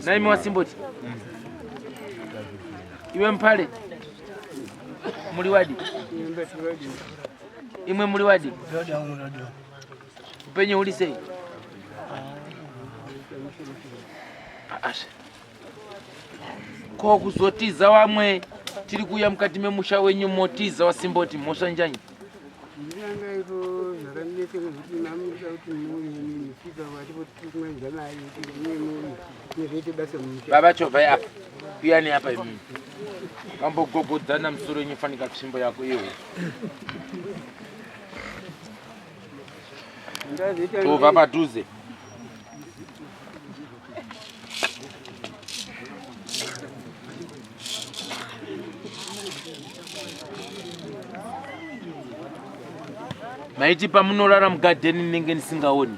Naimi wasimboti iwe mpale muri wadi imwe muri wadi upenyu huri sei ko kuzotiza wamwe tiri kuuya mukati memusha wenyu motiza wasimboti mhosva njanyi Baba chovhai apa kuyani apa imimi kambogogodzana musoro yenyu fanika tsvimbo yako iyoyo tobva padhuze Maiti pamunorara mugadheni ndinenge ndisingaoni.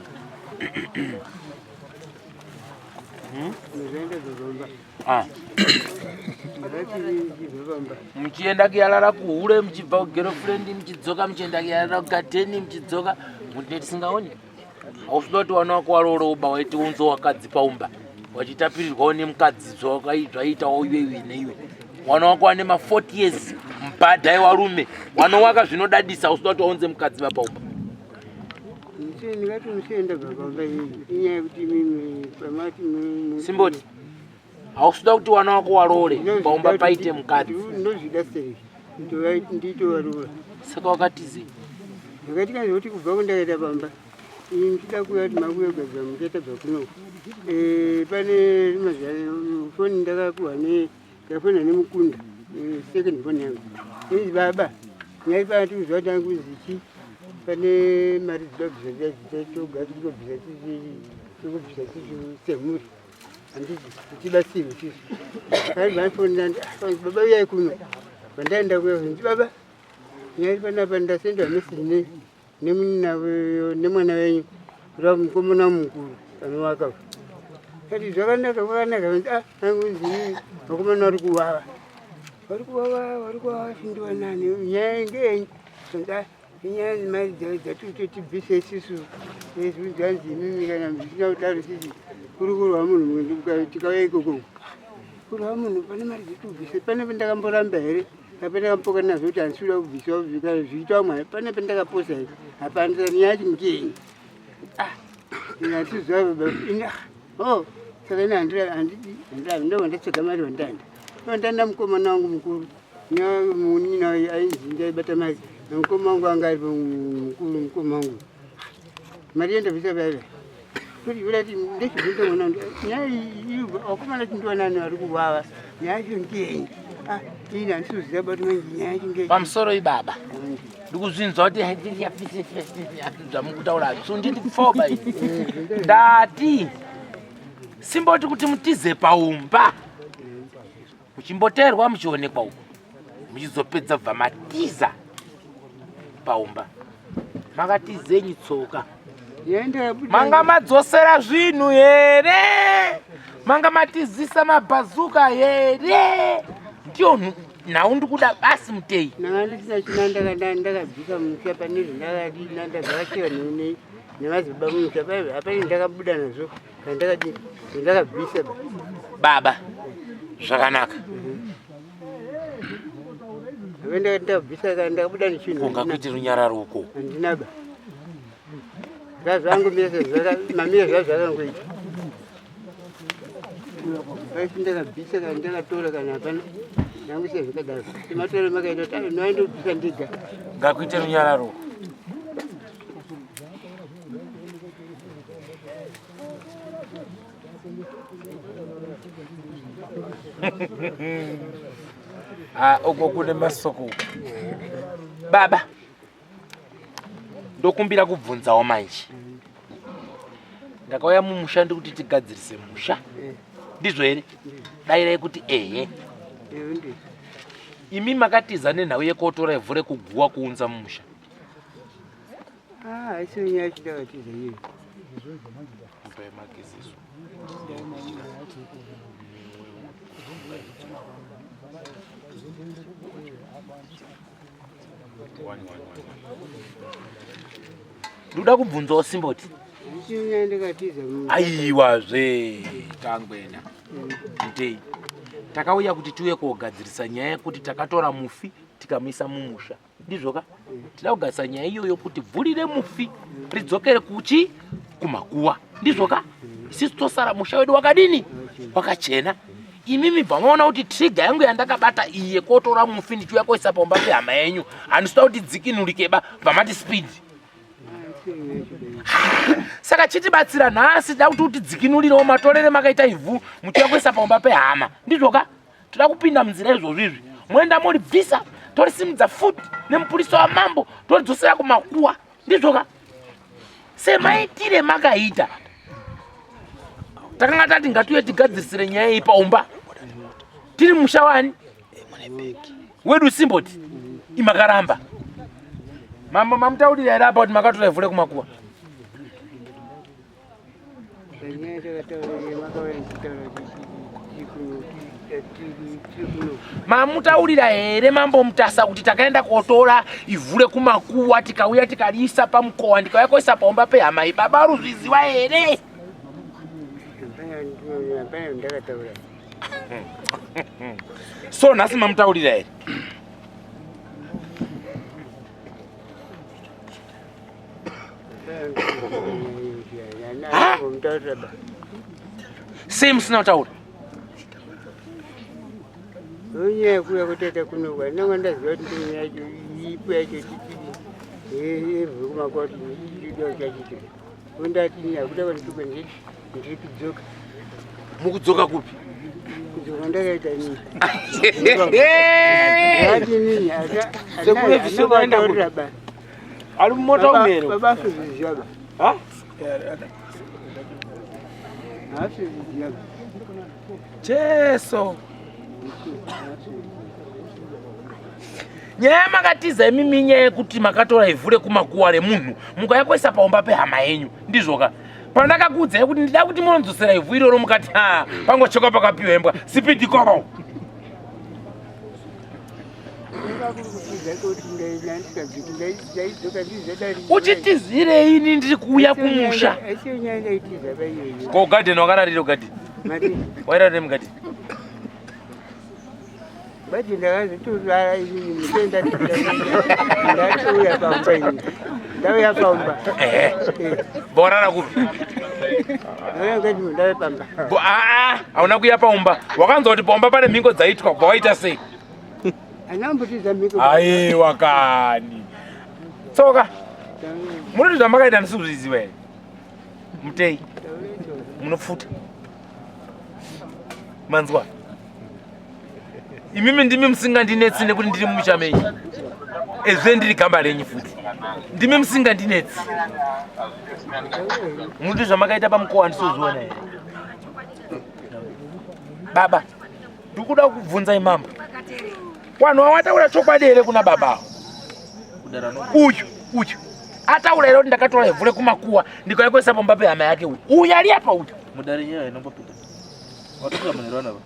Hmm? Ah. Muchienda kuyarara kuhure muchibva kugirlfriend muchidzoka muchienda kuyarara kugadheni muchidzoka mutine tisingaoni. Hausida kuti wana wako waroora uba waiti unzo wakadzi paumba wachitapirirwawo nemukadzi zvaiitawo iwe iwe neiwe wana wako ane ma 40 years mbhadha yewarume wanowaka zvinodadisa hausida kuti waunze mukadzi vapaumba simboti hausida kuti wana wako waroore paumba paite mukadzi ndozvida sei nditovaroora saka wakatizei ndakati kana kuti kubva kundakaita pamba ini ndichida kuuya kuti makuya kugadzira muchaita bva kuno eh, pane foni ndakapuwa ne ndakafona nemukunda eh, second foni yangu inzi baba nyai pana tikuziva kuti angu zichi pane mari dzida kubvisa dziya dzitoga tikutobvisa tikubvisa semhuri handiti tichibatsirwe tisu aibva andifonera baba uyai kuno pandaenda kuya ndi baba nyai panapa ndasendwa message ne nemunina nemwana wenyu kuda mukomana mukuru anowaka ati zvakanaka kwakanaka ah, angunzi vakomana vari kuvava vari kuvava vari kuvava chindiwanani nyaya ngeyenyu Inyaya dzemari dzatiri tibvise isisu zvanzi imimi kana zvisina kudaro sisi kuri kurwa munhu tikauya ikoko kurwa munhu pane mari dzekubvise pane pendakamboramba here apendakamboka nazvo kuti handisi kuda kubvisa zviitwa mwari pane pendakaposa here hapana nyaya yacho ngeyenyi ah handisiziva ini ah oh saka ini handidi handirambi ndobva ndatsvaga mari vandaenda ndanda mukomana wangu mukuru Munin'ina ainzi ndaibata mari namukoma wangu anga ari mukuru mukoma wangu mari yandabvisa vaiva kuti urati ndechibvunza mwana wangu nyaya iyi vakomana tindiwanani vari kuvava nyaya yacho ndeyenyi ah, ini handisi kuziva but manje nyaya yacho ndeyenyi pamusoro ibaba ndikuzvinzwa kuti zvamukutaura sunditi pfoba ini ndati simboti kuti mutize paumba muchimboteerwa muchionekwa uku muchizopedza bva matiza paumba makatizenyi tsoka manga madzosera zvinhu here manga matizisa mabhazuka here ndiyo nhau ndikuda basi mutei ndanga ndisina china ndakabvisa musha pane zvandakadii ndakachera nemadzibaba musha hapane ndakabuda nazvo Ndakabvisa baba zvakanaka. Ndakabvisa kana ndakabuda nechinhu. Ungakuiti runyararo uko. Handina ba. Zvazvangu mese mamire zvazvakangoita. Asi ndakabvisa kana ndakatora kana hapana. Ndanguisa zvakadaro. Sematoro makaita kuti ndobvisa ndega. Ngakuite runyararo uko. Ah, uko kune masoko uko. Baba, ndokumbira kubvunzawo manje. Ndakauya mumusha ndikuti tigadzirise musha. Ndizvo here? Dairai kuti ehe. Imi makatiza nenhau yekotora ivhu rekuguwa kuunza mumusha. Ah, haisi nyaya yachindakatiza iyoyo. Ndoda kubvunzawo Simboti. Aiwazve tangwena mutei takauya kuti tiuye kogadzirisa nyaya yekuti takatora mufi tikamuisa mumusha ndizvoka tida kugadzirisa nyaya iyoyo kuti bvuri remufi ridzokere kuchi kumakuwa ndizvoka isisu tosara musha wedu wakadini wakachena imimi bva maona kuti trigger yangu yandakabata iyi yekotora mufi ndichiuya koisa pamba pehama yenyu handisida kuti dzikinurike ba bva mati speed saka chitibatsira nhasi da kuti utidzikinurirewo matorere makaita ivhu muchiuya kuisa pamba pehama ndizvoka toda kupinda munzira izvozvo izvi moenda moribvisa torisimudza futi nemupurisa wamambo toridzosera kumakuwa ndizvoka semaitire makaita takanga tati ngatiuye tigadzirisire nyaya iyi paumba tiri musha wani wedu simboti imakaramba mambo mamutaurira here apa kuti makatora ivhu rekumakuwa Mamutaurira here mambo Mutasa kuti takaenda kotora ivhu rekumakuwa tikauya tikariisa pamukowa ndikauya koisa paumba pehama iyi baba aruzviziwa here? So nhasi mamutaurira here? Sei musina kutaura? Nyaya yekuuya kuteta kuno ndanga ndaziva kuti nyaya yacho ipo yacho ivhu kumakoti chachito ndati nyakuda kwandituka ndiri kudzoka. Mukudzoka kupi? Kudzoka ndakaita inini. Sekuru zvisokaenda kupi? Ari mumota umere. Baba asizviziva ba. Ha? Asizviziva. Jesu. Nyaya makatiza imimi inyaya yekuti makatora ivhu rekumakuwa remunhu mukauya kuisa paumba pehama yenyu ndizvoka pandakakuudzai kuti ndida kuti munondzosera ivhu iroro mukati ha pangochekwa pakapiwa imbwa sipidi koro Uchitizirei ini ndiri kuuya kumusha? Ko garden wakararira garden? Wairarire mugarden? Bati ndakazotorara inini mutenda ndatouya pamba ini. Ndauya pamba. Ehe. Borara kupi? Ndauya pamba. Aa, hauna kuya paumba. Wakanzwa kuti paumba pane mhingo dzaitwa, kubva waita sei? Anambotiza mhiko. Aiwa kani. Tsoka. Munoti zvamakaita ndisizviziva here? Mutei. Munopfuta. Manzwa. Imimi ndimi musingandinetsi nekuti ndiri mumusha menyu. Ezve ndiri gamba renyu futi. Ndimi musingandinetsi. Munoti zvamakaita pamukowa ndisozviona here? Baba. Ndikuda kubvunza imambo. Wanhu wawataura chokwadi here kuna baba avo? Uyu, uyu. Ataura here kuti ndakatora ivhu rekumakuwa ndikauya kuisa pamba pehama yake uyu. Uyu ari apa uyu. Mudare nyaya inombopinda. Watuka manheru anapa.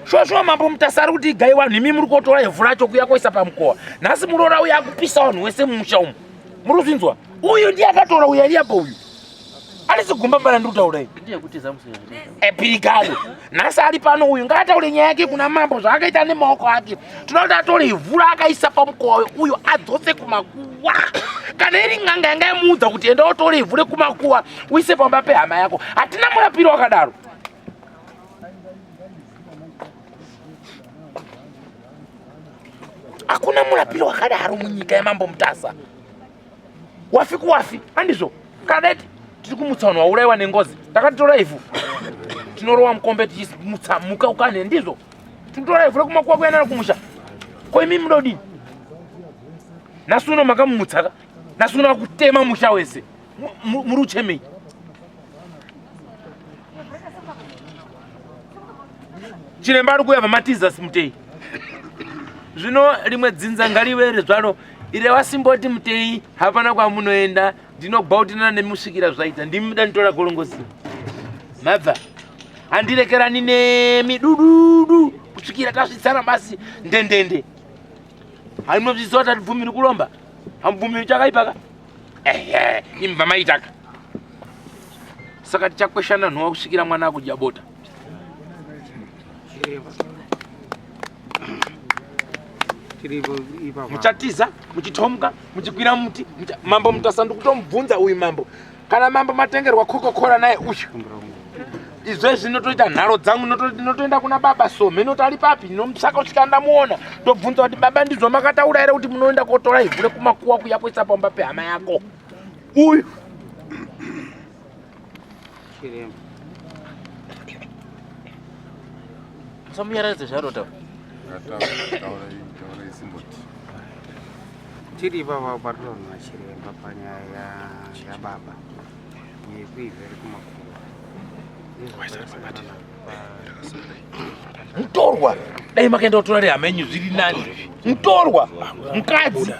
Shuwa shuwa mambo Mutasa ari kuti igai vanhu imi muri kotora ivhu racho kuya koisa pamukowa. Nhasi muroora uyu akupisa vanhu wese mumusha umu. Muri kuzvinzwa? Uyu ndiye akatora uyu ari apa uyu. Alisi gumba mbana ndiri kutaura ini. Ndiye kutiza musoro. Epirikado. Nhasi ari pano uyu ngaataure nyaya yake kuna mambo zvaakaita nemaoko ake. Tinoda kuti atore ivhu raakaisa pamukowa uyu adzose kumakuwa. Kana iri n'anga yanga yamuudza kuti enda utore ivhu rekumakuwa uise pamba pehama yako. Hatina murapiro wakadaro. Hakuna murapiro wakadaro munyika yamambo Mutasa. Wafi kuwafi, handizvo? Kana dai tiri kumutsa vanhu vauraiwa nengozi, takatitora ivhu tinorowa mukombe tichimutsa muka ukane, ndizvo? Tinotora ivhu rekumakuwa kuya naro kumusha. Ko imi munodini? Nhasi uno makamumutsa ka? Nhasi uno akutema musha wese. Muri uchemei? Chiremba ari kuuya vamatiza simutei. Zvino rimwe dzinza ngarive zvaro Irewa simboti mutei hapana kwamunoenda ndinogwautinana nemi kusvikira zvaita ndimi muda nditora gorongozi mabva handirekerani nemi dududu kusvikira tasvitsana basi ndendende hamunozviziva kuti hatibvumiri kulomba hamubvumiri chakaipa ka. Ehe, imva maitaka. Saka tichakweshana nhowa kusvikira mwana akudya bota. Muchatiza, muchitomuka, muchikwira muti, mambo Mutasa ndikutomubvunza uyu mambo. Kana mambo matengerwa Coca-Cola naye uyu. Izvezvi ndinotoita nharo dzangu, ndinotoenda kuna baba so mheno ari papi, ndinomutsvaka kusvika ndamuona. Ndobvunza kuti baba ndizvo makataura here kuti munoenda kotora ivhu rekumakuwa kuya kuisa pamba pehama yako. Uyu. Chiremba. Musamunyaradze zvaarota. Tiri ipapa patinoona chiremba panyaya yababa yekuivhu rekumakuwa. Mutorwa. Dai makaenda kutora rehama yenyu zviri nani. Mutorwa. Mukadzi.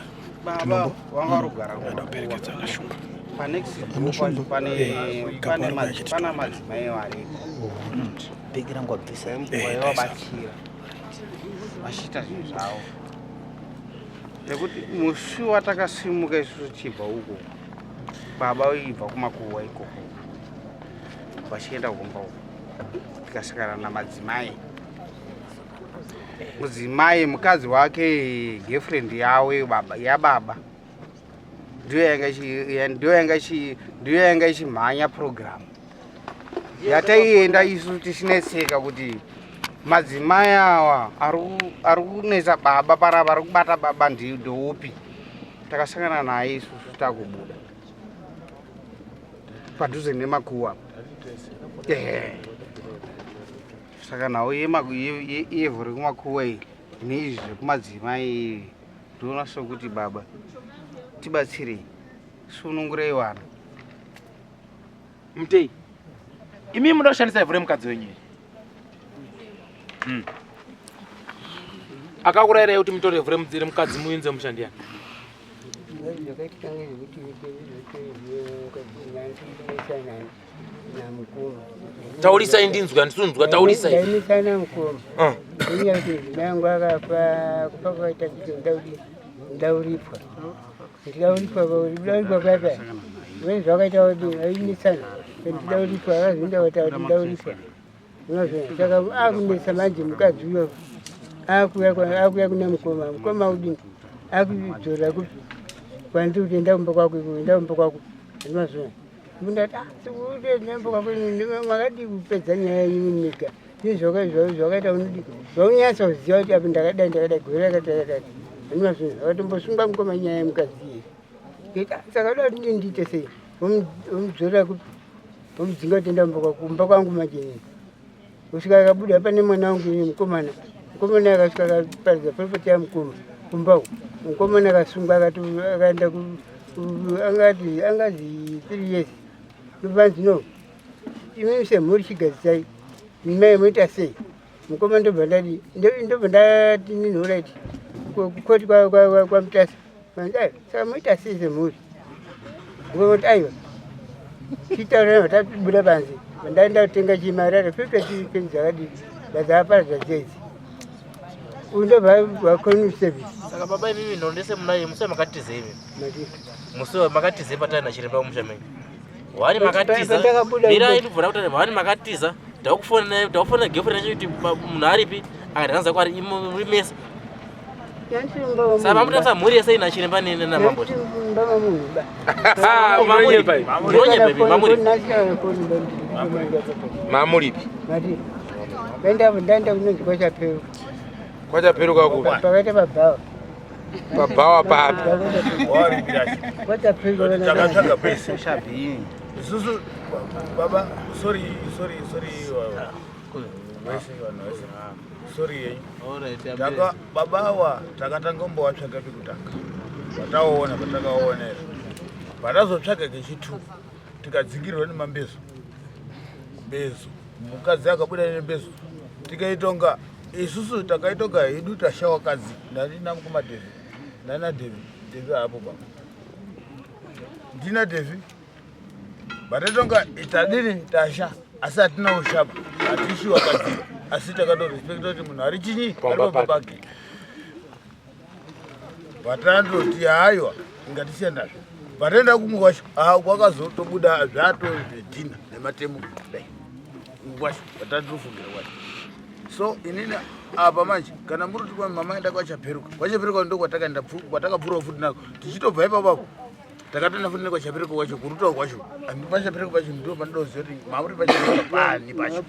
Baba wanga rugara kumakuwa. Panext door pacho pane madzimai variko. Bhegi rangu wabvisa. Vaivabatsira vachiita zvinhu zvavo. Nekuti musi watakasimuka isusu tichibva uko, baba vaibva kumakuwa ikoko vachienda kumba uko, tikasangana namadzimai. Mudzimai mukadzi wake girlfriend yavo baba yababa ndiyo yanga ichimhanya program yataienda isu tichinetseka kuti madzimai awa ari kunetsa baba parapa ari kubata baba ndeupi. Takasangana naye isusu takubuda padhuze nemakuwa. Saka nhau yevhu rekumakuwa iyi neizvi zvekumadzimai iyi ndinoona sokuti baba tibatsirei, sunungurei vana. Mutei, imi munoda kushandisa ivhu remukadzi wenyu here? Akakurayirai kuti mutore ivhu remukadzi muinze mushandiyani? Zvakaitika ngezvekuti namukoma. Taurisai ndinzwe, handisunzwa, taurisai. Ndaimisana mukoma. Nenyaya yekuti mudzimai wangu akafa, kufa kwakaita kuti ndauripwa. Ndidauripwa, ndauripwa paya paya. Zvimweni zvakaita kuti aimisana. Ndidauripwa, akazoenda kuti ndauripwa. Unozviona, saka akunetsa manje mukadzi uyo. Akuya kuna mukoma. Mukoma udini? Akudzora kupi? Kwandiri kuti enda kumba kwako iko, enda kumba kwako. Unozviona. Ndati, sikuti enda kumba kwako makadii kupedza nyaya yenyu mega. Izvi zvakaita unodi. Zvaunyatsa kuziva kuti apa ndakadai, ndakadai, gore rakati, rakati. Unozviona, akatombosungwa mukoma nyaya yemukadzi iye. Ndikati, saka uda kuti ndiite sei? Vomudzorera kupi? Vomudzinga kuti enda kumba kwako, kumba kwangu manje inini. Kusvika akabuda pane mwana wangu ini mukomana. Mukomana akasvika akaparidza property yamukoma kumba uko. Mukomana akasungwa akaenda angati angazi 3 years. Ndopanzi no. Imi semhuri chigadzisai. Mai moita sei? Mukoma ndobva ndati ndobva ndati nini alright. Kukoti kwaMutasa. Vanzi aiwa saka moita sei semhuri? Mukoma kuti aiwa. Chitaura tabuda panze. Ndaenda kutenga chimarara 50 pence dzakadii. Ndadzaparadza dzedzi. Uyu ndobva wa service. Saka baba imimi ndondese munaye musi makatize imi. Musi makatize patari nachiremba kumusha menyu. Wani makatiza. Mira ndibvura kuti wani makatiza. Ndakufona ndakufona girlfriend yacho kuti munhu aripi akati hanza kwari muri mese. Saka mamutarisa mhuri yese ina chiremba nene namambo. Mamuripi? Ndaenda kunonzi kwaChaperu. Kwachaperu kakupi? Pakaita pabhawa. Pabhawa papi? Kwachaperu. Takatsvaga pese. Isusu baba, sorry sorry sorry. Vese vanhu vese. Sorry yenyu. Taka baba awa takatanga kumbovatsvaga pekutanga. Pataona patakaonera. Patazotsvaga kechitu tikadzingirwa nemambezo. Mbezo. Mukadzi akabuda nembezo. Tikaitonga isusu takaitonga hedu tashawa kadzi. Ndani mukoma Devi. Ndana Devi. Devi hapo baba. Ndina Devi. Batatonga tadini tasha asi hatina ushapa hatishiwa kadzi asi takatorespecta kuti munhu ari chinyi ari Pamba pamba pake. Vatandoti haiwa ingatisiya nazvo. Pataenda kumwe kwacho ah, kwakazotobuda zvato zvedhina nematemo dai kwacho kwatatofungira kwacho. So inini apa manje kana muri kuti mama enda kwachaperuka, kwachaperuka ndo kwatakaenda kwatakapfuura futi nako tichitobva ipapo apo takatoenda futi nekwachaperuka kwacho kurutawo kwacho and pachaperuka pacho ndo pandoziva kuti mauri pachaperuka pani pacho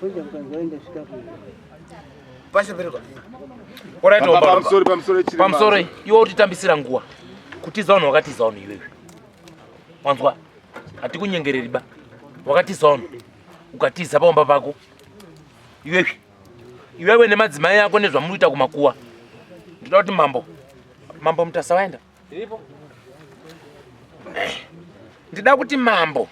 pachaperuka. Pamusoro pamusoro pamusoro iwe utitambisira nguva kutiza vanhu wakatiza vanhu iwewe wanzwa hatikunyengereri ba wakatiza vanhu ukatiza paumba pako iwewe iwewe nemadzimai ako nezvamunoita kumakuwa ndinoda kuti mambo mambo mutasa waenda ndida kuti mambo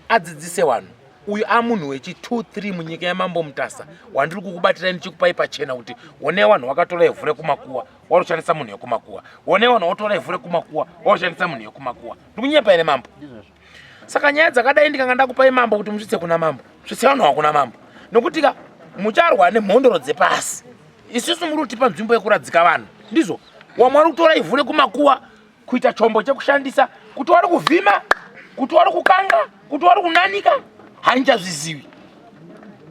adzidzise vanhu uyu amunhu wechi 2 3 munyika yamambo mutasa wandiri kukubatirai ndichikupai pachena kuti one vanhu wakatora ivhu rekumakuwa warushandisa munhu yekumakuwa one vanhu watora ivhu rekumakuwa warushandisa munhu yekumakuwa ndikunyepa here mambo saka nyaya dzakadai ndikanga ndakupai mambo kuti musvitse kuna mambo svitse vanhu wakuna mambo nokuti ka mucharwa nemhondoro dzepasi isusu muri kutipa nzvimbo yekuradzika vanhu ndizvo wamwe wari kutora ivhu rekumakuwa kuita chombo chekushandisa kuti wari kuvhima kuti wari kukanga kuti wari kunanika handichazvizivi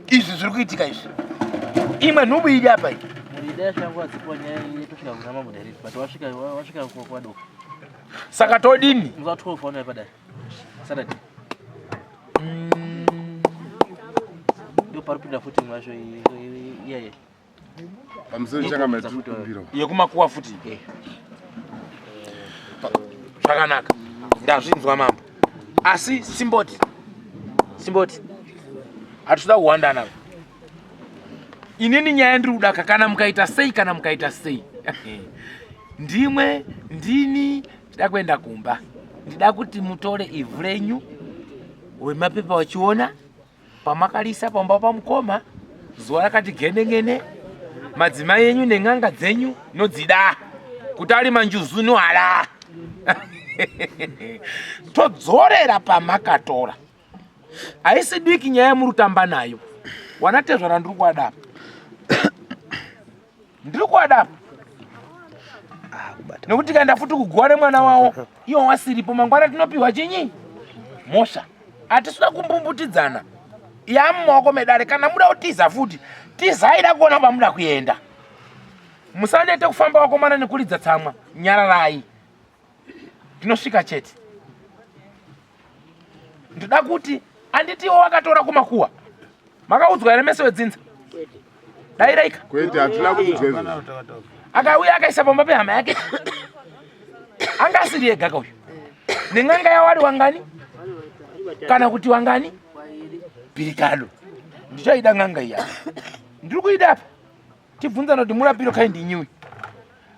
izvi zviri kuitika izvi imwe nhubu iri apa iyi saka todini pamusoro changa matikumbira yekumakuwa futi eh. zvakanaka ndazvinzwa mambo asi simboti simboti hatitoda kuwandana inini nyaya ndiri kudaka kana mukaita sei kana mukaita sei ndimwe ndini ndida kuenda kumba ndida kuti mutore ivhu renyu wemapepa wachiona Pamakarisa pamba pamukoma zuva rakati genengene madzimai enyu nen'anga dzenyu nodzida kuti ari manjuzu nohala todzorera pamakatora haisi diki nyaya yamuri kutamba nayo wanatezvara ndiri kuadapa ndiri kuadapa ah, nekuti tikaenda futi kuguwa remwana wawo iwo wasiripo mangwana tinopiwa chinyi mhosva hatisina kumbumbutidzana yamumaoko medare kana muda kutiza futi tizai da kuona pamuda kuenda musanete kufamba wakomana nekuridza tsamwa nyararai tinosvika chete ndoda kuti anditiwo wakatora kumakuwa makaudzwa here mese wedzinza dairaika kwete hatina kuudzwa izvozvo akauya akaisa pamba pehama yake anga asiri ega kauyu nen'anga yawari wangani kana kuti wangani pirikado ndichaida n'anga iya ndiri kuida apa tibvunzana kuti murapiro kai ndinyiwi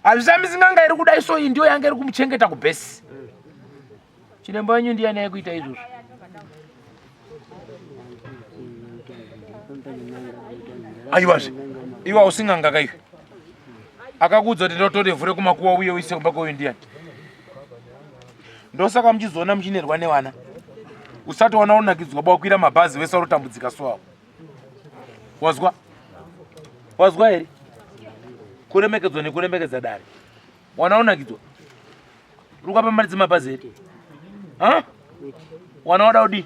hazvishamisi n'anga iri kudai so iyi ndiyo yanga iri kumuchengeta kubhesi Chiremba wenyu ndiyani aikuita izvozvo? Aiwazve, iwe hausi n'anga ka iwe. Akakuudza kuti ndotore vhu rekumakuwa uye uise kumba kweuyu ndiyani? Ndosaka muchizoona muchinerwa nevana. Usati wana unakidzwa bawakwira mabhazi wese unotambudzika so awo. Wazwa? Wazwa here? Kuremekedzwa nekuremekedza dare. Wana unakidzwa? Ruka pamari dzemabhazi here? Ha? Wana wada kudii?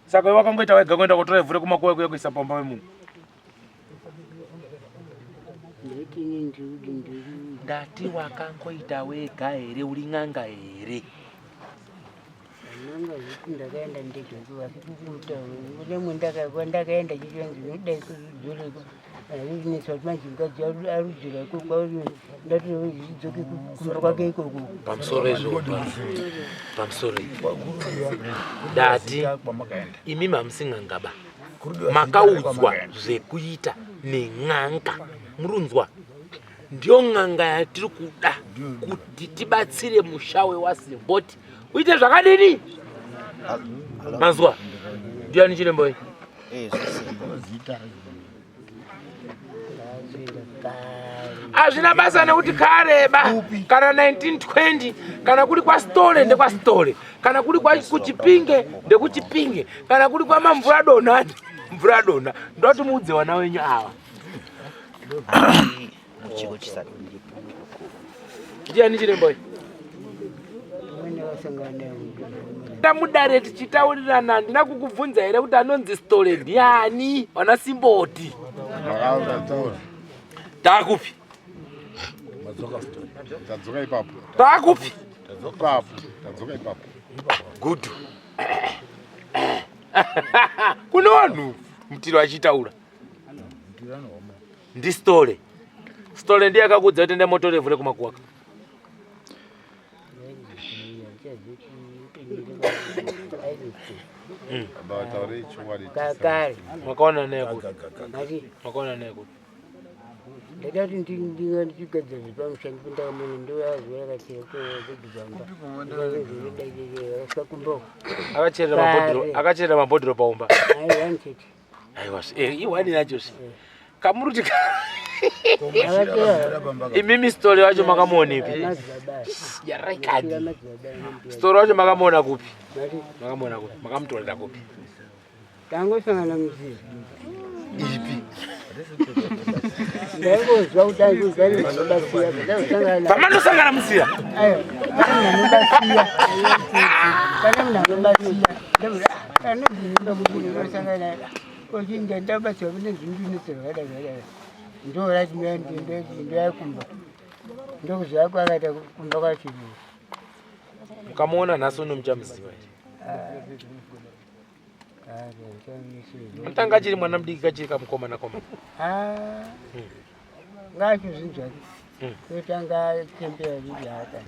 Saka iwe wakangoita wega kuenda kotora ivhu rekumakuva kuya kuisa pamba pemunhu. Ndati wakangoita wega here uri n'anga here? N'anga zvekuti ndakaenda ndega asi kukuta nemwe ndakaenda chichonzi ndodai kudzoreka arinetsa kuti manje mukadzi arudzira ikoko ndati zvidzoke kumba kwake ikoko pamusoro izvo pamusoro ndati imi mamusi n'anga ba makaudzwa zvekuita nen'anga murunzwa ndiyo n'anga yatiri kuda kuti tibatsire musha wewasimboti uite zvakadini manzwa ndiani chiremba uyu hazvina basa nekuti kareba kana 1920 kana kuri kwastole ndekwastole kana kuri kuchipinge ndekuchipinge kana kuri kwamamvura donha mvura donha ndoti muudze vana wenyu ava Ndiani chiremba uyu? Mudare tichitaurirana handina kukubvunza here kuti anonzi Stole ndiani wana Simboti? Takupi? Tadzoka ipapo. Takupi? Ipapo. Tadzoka ipapo. Good. Kune vanhu mutiro achitaura. Ndistole. Stole ndiye akakuudza kuti enda motorevhure kumakuwaka. Kare. Makaona naye kuti. Makaona naye kuti. Ndada kuti ndinga ndichigadzira zvepamushandi pandakamuona ndoyazuva rakachera kudhibhamba akakumba Akacherera mabhodhoro, akacherera mabhodhoro paumba. aiwa chete. Aiwa, iwani yacho se. Kamuruti imimi Stole wacho makamuonepi? Yaraikadi. Stole wacho makamuona kupi? Makamuona kupi? Makamutorera kupi? Tangosangana muzira. Ipi? Ndaingozwa kuti aizozani vanobatsira ndazosangana. Pamandosangana muzira? Aiwa, pane munhu anobatsira. Pane munhu anobatsira. Anobvunza kuti unosangana ochinja ndabatsirwa kune zvinhu zvinetsa zvakadai zvakadai. Ndorati ndoyakumba. Ndokuziva kwakaita kumba kwacho. Mukamuona nhasi uno muchamuziva here? Anotanga achiri mwana mudiki kachiri kamukomana komana. Ngaachizvinzwa kutanga chembera riri haka.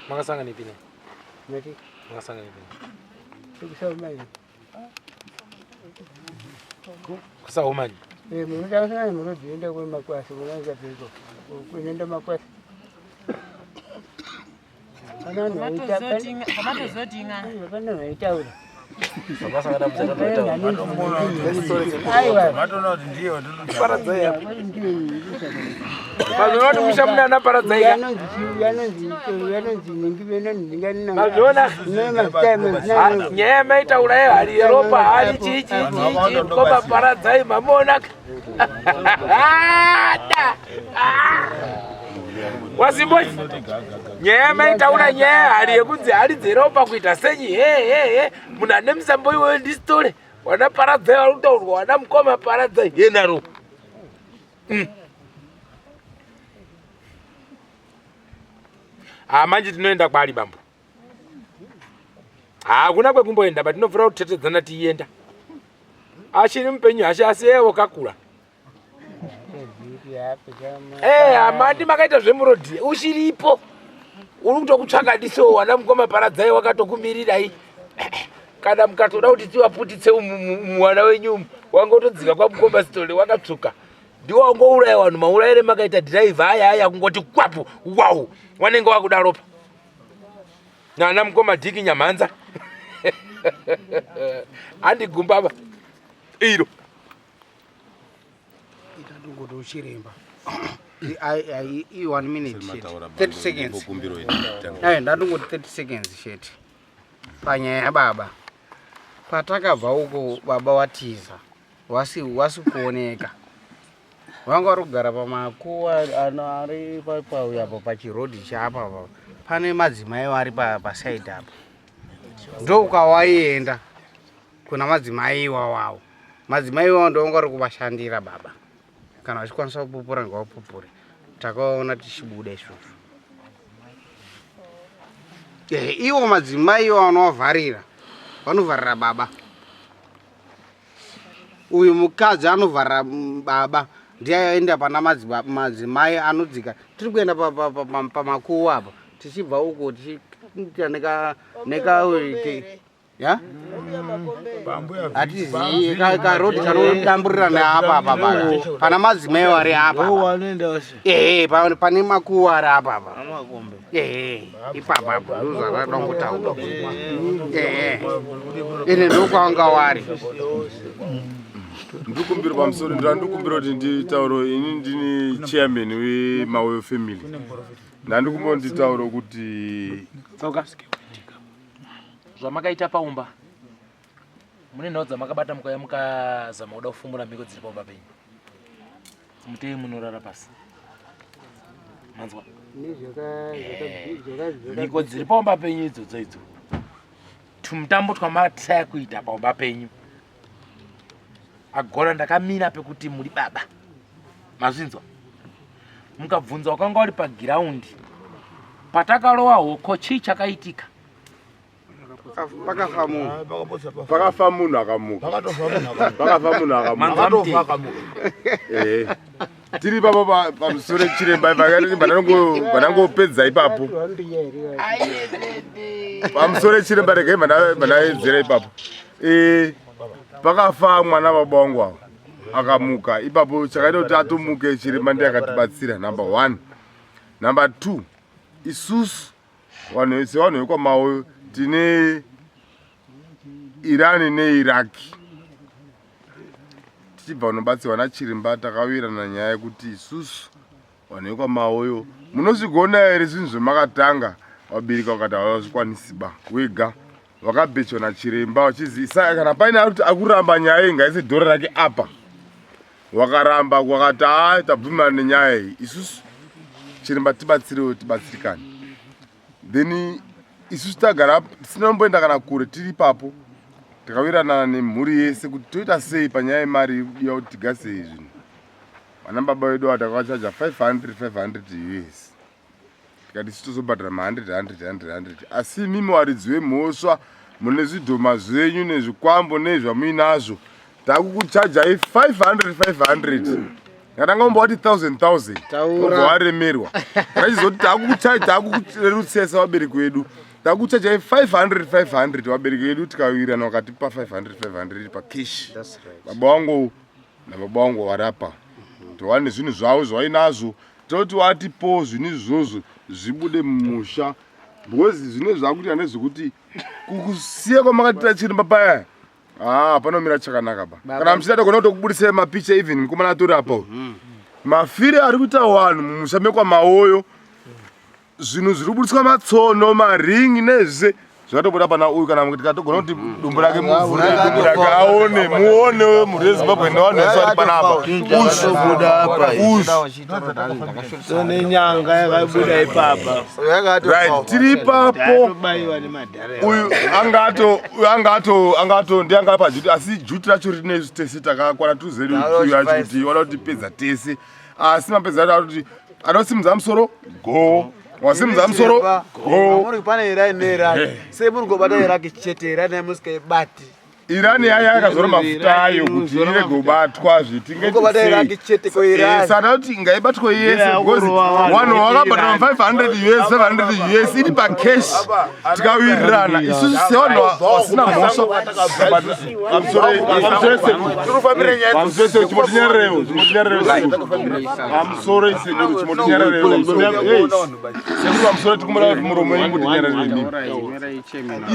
Makasangana ipi naye? Mati? Makasangana ipi naye? Kusaumani. Kusaumani? Eh, munotanga munodzienda kumakwasi kunoenda piko. Kunoenda makwasi. Pane vaitaura. Mazviona kuti musha mune ana Paradzai ka? Mazviona? Nyaya yamaitaura yehari yeropa hari chii chii chii chii mukoma Paradzai mamuona ka? Da! Wasimbochi nyaya yamaitaura nyaya yehari yekunzi hari dzeropa kuita senyi he he he munhu ane musambo iwoyo ndisitore wana Paradzai vari kutaurwa wana mukoma Paradzai yenaro. Ha manje tinoenda kwari bambo. Hakuna kwekumboenda ba tinobvira kutetedzana tiienda. Achiri mupenyu hashe asi ewo kakura. Eh, amandi makaita zvemurodhi uchiripo. Uri kutokutsvaka diso wana mukoma Paradzai wakatokumirirai. Kana mukatoda kuti tiwaputitse muwana wenyu umu, wangotodzika kwamukoma Sithole wakatsvuka. Ndiwo wangouraya vanhu maurayire makaita dhiraivha aya aya kungoti kwapu wau wanenge wakuda ropa. Nana mukoma Dhiki Nyamhanza. Handigumba ba. Iro. Itadongoto chiremba. I 1 minute chete. 30 seconds. Ayi ndadongoti 30 seconds chete. Panyaya yababa. Patakabva uko baba watiza. Wasi wasi kuoneka. Vanga vari kugara pamakuwa ano ari pauya apa pachirodhi chapa apa. Pane madzimai vari pasaidi apa. Ndokwawaienda kuna madzimai iwawawo. Madzimai iwawo ndo vanga vari kuvashandira baba. Kana vachikwanisa kupupura ngavapupure. Takaona tichibuda izvozvo. Iwo madzimai iwo vanovavharira. Vanovharira baba. Uyu mukadzi anovharira baba ndiye aenda pana madzimai anodzika. Tiri kuenda pamakuwa apa tichibva uko tichiita neka neka ya hatizivi karodi kanodamburira neapa apa pana madzimai vari apa ehe pane makuwa ari apa apa ehe ipapa apa ndozvavada kungotaura ehe ine ndokwanga wari. Ndikumbira pamusoro ndandikumbira kuti nditauro ini ndini chairman wemaweyo family ndandikumbira kuti nditauro kuti Tsoka. Zvamakaita paumba mune nhau dzamakabata mukauya mukazama kuda kufumura mhiko dziri paumba penyu. Mutei munorara pasi. Manzwa? Mhiko dziri paumba penyu idzodzo idzo. Tumutambo twamatisaya kuita paumba penyu. Agora ndakamira pekuti muri baba. Mazvinzwa? Mukabvunza wakanga uri pagiraundi. Patakalowa hoko chii chakaitika? Pakafa munhu. Pakafa munhu akamuka. Pakafa munhu akamuka. Eh. Tiri ipapo pamusoro chiremba vanangopedza ipapo. Pamusoro chiremba regai vandaedzera ipapo. Eh. Pakafa mwana baba wangu ava akamuka ipapo chakaita kuti atomuke chiremba ndiye akatibatsira number 1. Number 2 isusu vanhu sevanhu vekwamaoyo tine irani neiraki tichibva kunobatsirwa nachirimba takawirana nyaya yekuti isusu vanhu vekwamaoyo munozvigona here zvinhu zvemakatanga vabereki vakati havazvikwanisi ba wega vakabhechwa nachiremba vachizi isaya kana paine akuti akuramba nyaya iyi ngaise dhora rake apa wakaramba wakati haa tabvumirana nenyaya iyi isusu chiremba tibatsirewo tibatsirikane then isusu tagara tisina kumboenda kana kure tiri ipapo takawiranana nemhuri yese kuti toita sei panyaya yemari iri kudiwa kuti tigasei zvinhu vana baba vedu ava takavachaja 500 500 us tikati isu tozobhadhara ma 100 100 100 100 asi imimi waridzi wemhosva mune zvidhoma zvenyu nezvikwambo nezvamuinazvo takukuchajai 500 500 ngatanga umba wati 1000 1000 ubva waremerwa tachizoti takukuchaja takukurerutsesa vabereki vedu takukuchajai 500 500 vabereki vedu tikawirirana vakatipa 500 500 pacash baba wangu nababa wangu varapa towane zvinhu zvavo zvainazvo toti watipo zvinhu izvozvo zvibude mumusha because zvine zvakuita nezvekuti kusiya kwamakatita chirimba paya haa ah, panomira chakanaka pa kana muchida togona kutokubudisai mapicha even mukomana atori apa mhm. mafire ari kuita wanhu mumusha mekwamaoyo zvinhu zviri kubudiswa matsono maringi nezve zvakatobuda pana uyu kana tikatogona kuti dumbu rake muvhure dumbu rake aone muone mhuri yezimbabwe nevanhu vese vari panapa nenyanga yakabuda ipapa right tiri ipapo uyu angato uyu angato angato ndiye anga pajuti asi juti racho rine tese takakwana tuzedu uyu achikuti wada kutipedza tese asi mapedza acho kuti anosimudza musoro go wasimudza musoro go muri pane Iran neIraq sei muri kobata Iraq chete Iran yamusikaibati Iran yaya yakazora mafuta ayo kuti irege kubatwa zvitingesana kuti ngaibatwe yese because vanhu vakabhadhara 500 us 700 us iri pacash tikawirirana isusu sevanhu vasina mhosva pamusoro isekuru chimotinyararewo sekuru pamusoro tikumura kuti muromo yenyu kutinyararei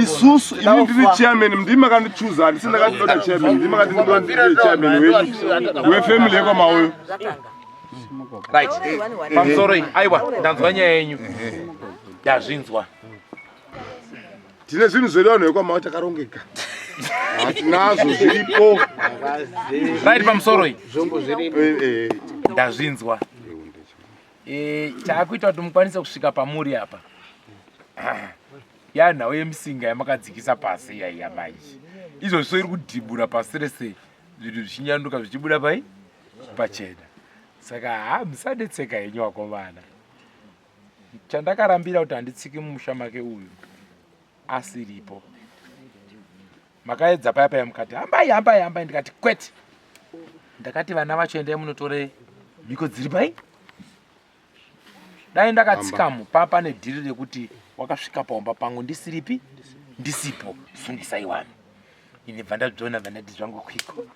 isusu ini ndiri chairman ndimi makandichuza handisi ndakandinoda chairman ndimi makandinoda ndiri chairman wenyu wefamily yekwamauyo right pamusoro iyi aiwa ndanzwa nyaya yenyu ndazvinzwa tine zvinhu zvedu vanhu vekwamauyo takarongeka hatinazvo zviripo right pamusoro iyi eh, eh. ndazvinzwa Eh, chaakuita kuti mukwanise kusvika pamuri apa yanhau yemisinga yamakadzikisa pasi yaiya manje izvozvo iri kudhibura pasi rese zvinhu zvichinyanduka zvichibuda pai pachena saka ha musadetseka henyu vakomana chandakarambira kuti handitsiki mumusha make uyu asiripo makaedza paya paya mukati hambai hambai hambai ndikati kwete ndakati vana vacho endai munotore mhiko dziri pai dai ndakatsikamo pa pane dhiri rekuti wakasvika paumba pangu ndisiripi ndisipo sungisai vanhu ini bva ndadzvona bva ndati zvangu kwiko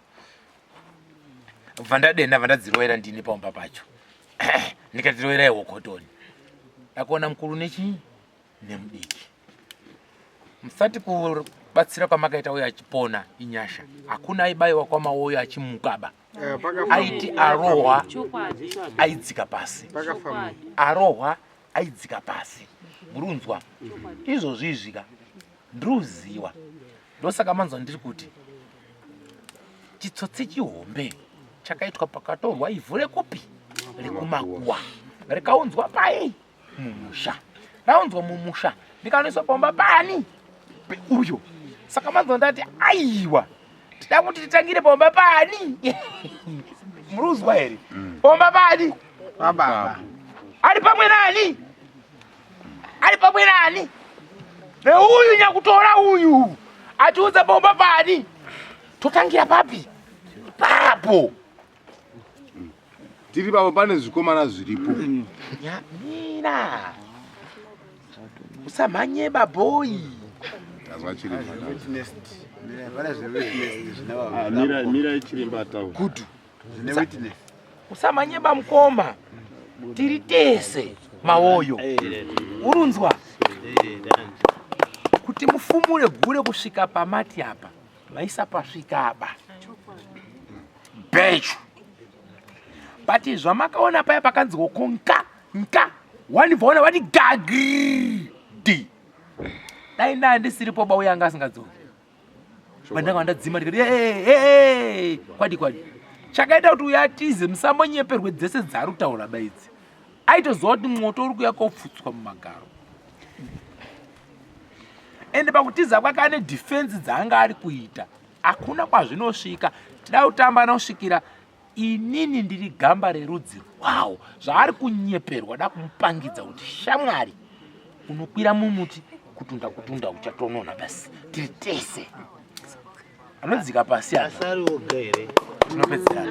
bva ndadena bva ndadzirovera ndini paumba pacho ndikati roverai hokotoni ndakuona mukuru nechii nemudiki musati kubatsira kwamakaita uyo achipona inyasha hakuna aibaiwa kwamawoyo achimukaba eh, aiti arohwa aidzika pasi arohwa aidzika pasi murunzwa izvozvi izvika ndiriuziwa ndosaka manzwa ndiri kuti chitsotsi chihombe chakaitwa pakatorwa ivhu rekupi rekumakuwa rikaunzwa pai Mumusha. Raunzwa mumusha ndikanoiswa pamba pani uyo. Saka manzwa ndati aiwa tida kuti titangire pamba pani. Muruzwa here? Pamba pani? Pababa. Ari pamwe nani? Ari pamwe nani? Neuyu nyakutora uyu atiudza pamba pani. Totangira papi? Papo. Tiri papo pane zvikomana zviripo. Nyamira. Usamhanye babhoyi. Tazwa chiremba. Pane zvewitness zvine Ah, mira mira chiremba ataura. Good. Zvine witness. Usamhanye bamukoma. Tiri tese mawoyo. Urunzwa. Kuti mufumure gure kusvika pamati apa. Vaisa pasvika apa. Bechu. But zvamakaona paya pakanzi woko nka nka wanibvaona vati gagidi. Dai ndaa ndisiripo ba uya anga asingadzoki. Vandanga ndadzima ndikati hey, hey, kwadi kwadi. Chakaita kuti uya atize musambonyeperwe dzese dzaari kutaura ba idzi. Aitoziva kuti mwoto uri kuuya kopfutswa mumagaro. Ende pakutiza kwake ane defense dzaanga ari kuita. Hakuna kwazvinosvika. Tida kutamba nosvikira inini ndiri gamba rerudzi rwawo. Zvaari kunyeperwa da kumupangidza kuti shamwari unokwira mumuti kutunda kutunda uchatonona basi. Tiri tese. Anodzika pasi apa. Asari oga here? Tinopedzerana.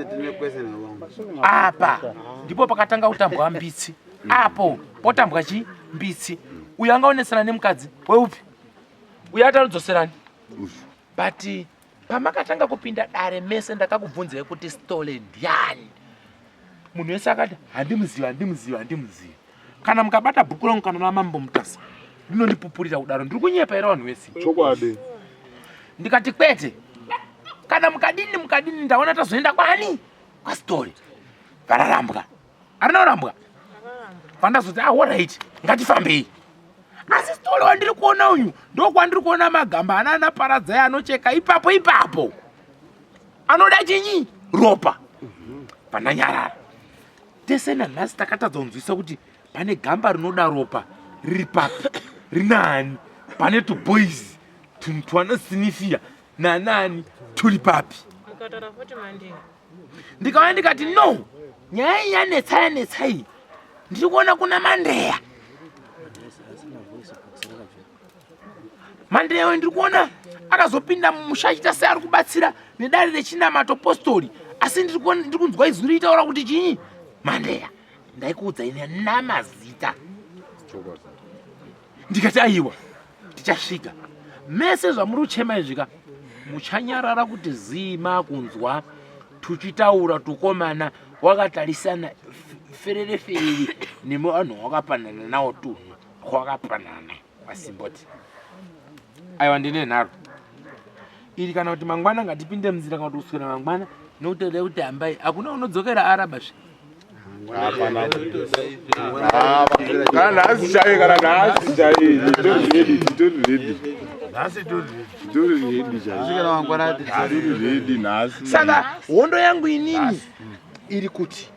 Tine question wangu. Apa ndipo pakatanga kutambwa mbitsi. Apo potambwa chi mbitsi. Uyu angaonesana nemukadzi weupi? Uyu atanodzoserani. But pamakatanga kupinda dare mese ndakakubvunzai kuti Stole ndiani. Munhu wese akati handimuzivi handimuzivi handimuzivi. Kana mukabata bhuku rangu kana ramambo Mutasa rinondipupurira kudaro. Ndiri kunyepa here vanhu vese? Chokwadi. Ndikati kwete. Kana mukadini mukadini ndaona tazoenda kwani? KwaStole. Vararambwa. Arina kurambwa. Pandazoti ah alright ngatifambei. Asi Stole wandiri kuona uyu ndokwandiri kuona magamba ana ana Paradzai anocheka ipapo ipapo. Anoda chinyi? Ropa. Pandanyarara. Tese nanhasi takatadza kunzwisa kuti pane gamba rinoda ropa riri papi rinani pane tuboys tunhu twanosinifia nanani turi papi. Mukataura futi Mandinga. Ndikauya ndikati no, nyaya iyi yanetsa yanetsa iyi. Ndiri kuona kuna Mandeya. Mandeya uyu ndiri kuona akazopinda mumusha achiita seari kubatsira nedare rechinamato postori, asi ndiri kunzwa izwi riitaura kuti chinyi Mandeya. Ndaikuudza ini namazita. Ndikati aiwa tichasvika. Mese zvamuri kuchema izvika muchanyarara kuti zii makunzwa tuchitaura tukomana wakatarisana ferere ferere nevanhu wakapanana nawo tunhu kwakapanana masimboti. Aiwa ndine nharo iri kana kuti mangwana ngatipinde munzira kana kuti kuswera mangwana nokuti toda kuti hambai hakuna unodzokera araba zve. Kana nhasi chaiye kana nhasi chaiye titori ready titori ready. Nhasi tori ready. Titori ready chaiye. Kusvikira mangwana Titori ready nhasi. Saka hondo yangu inini iri kuti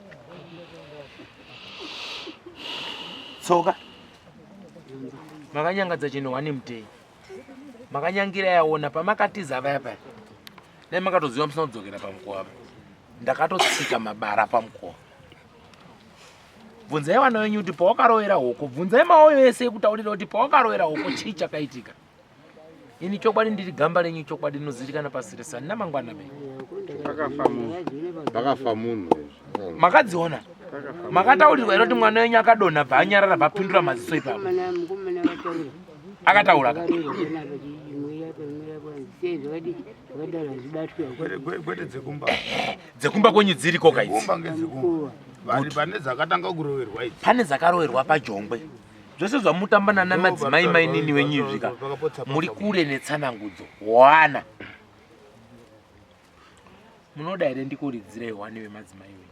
tsoka makanyangadza chinhu wani mutei makanyangira yaona pamakatiza vaya paya dai makatoziva musina kudzokera pamukova ndakatotsika mabara pamukova. Bvunzai vana venyu kuti pawakarovera hoko, bvunzai maoyo ese ekutaurira kuti pawakarovera hoko chii chakaitika. Ini chokwadi ndiri gamba renyu chokwadi rinozivikana pasi rese handina mangwana be. Pakafa munhu. Pakafa munhu. Makadziona? Makataurirwa here kuti mwana wenyu akadonha bva anyarara bva apindura maziso ipapo? Mukomana akataura. Akataura ka? Kwete dzekumba. Dzekumba kwenyu dziriko ka idzi? Kumba ngedzekumba. Vari pane dzakatanga kuroverwa idzi. Pane dzakaroverwa pajongwe. Zvese zvamutamba nana madzimai mainini wenyu izvi ka. Muri kure netsanangudzo. Wana. Munoda here ndikuridzirei hwani vemadzimai wenyu?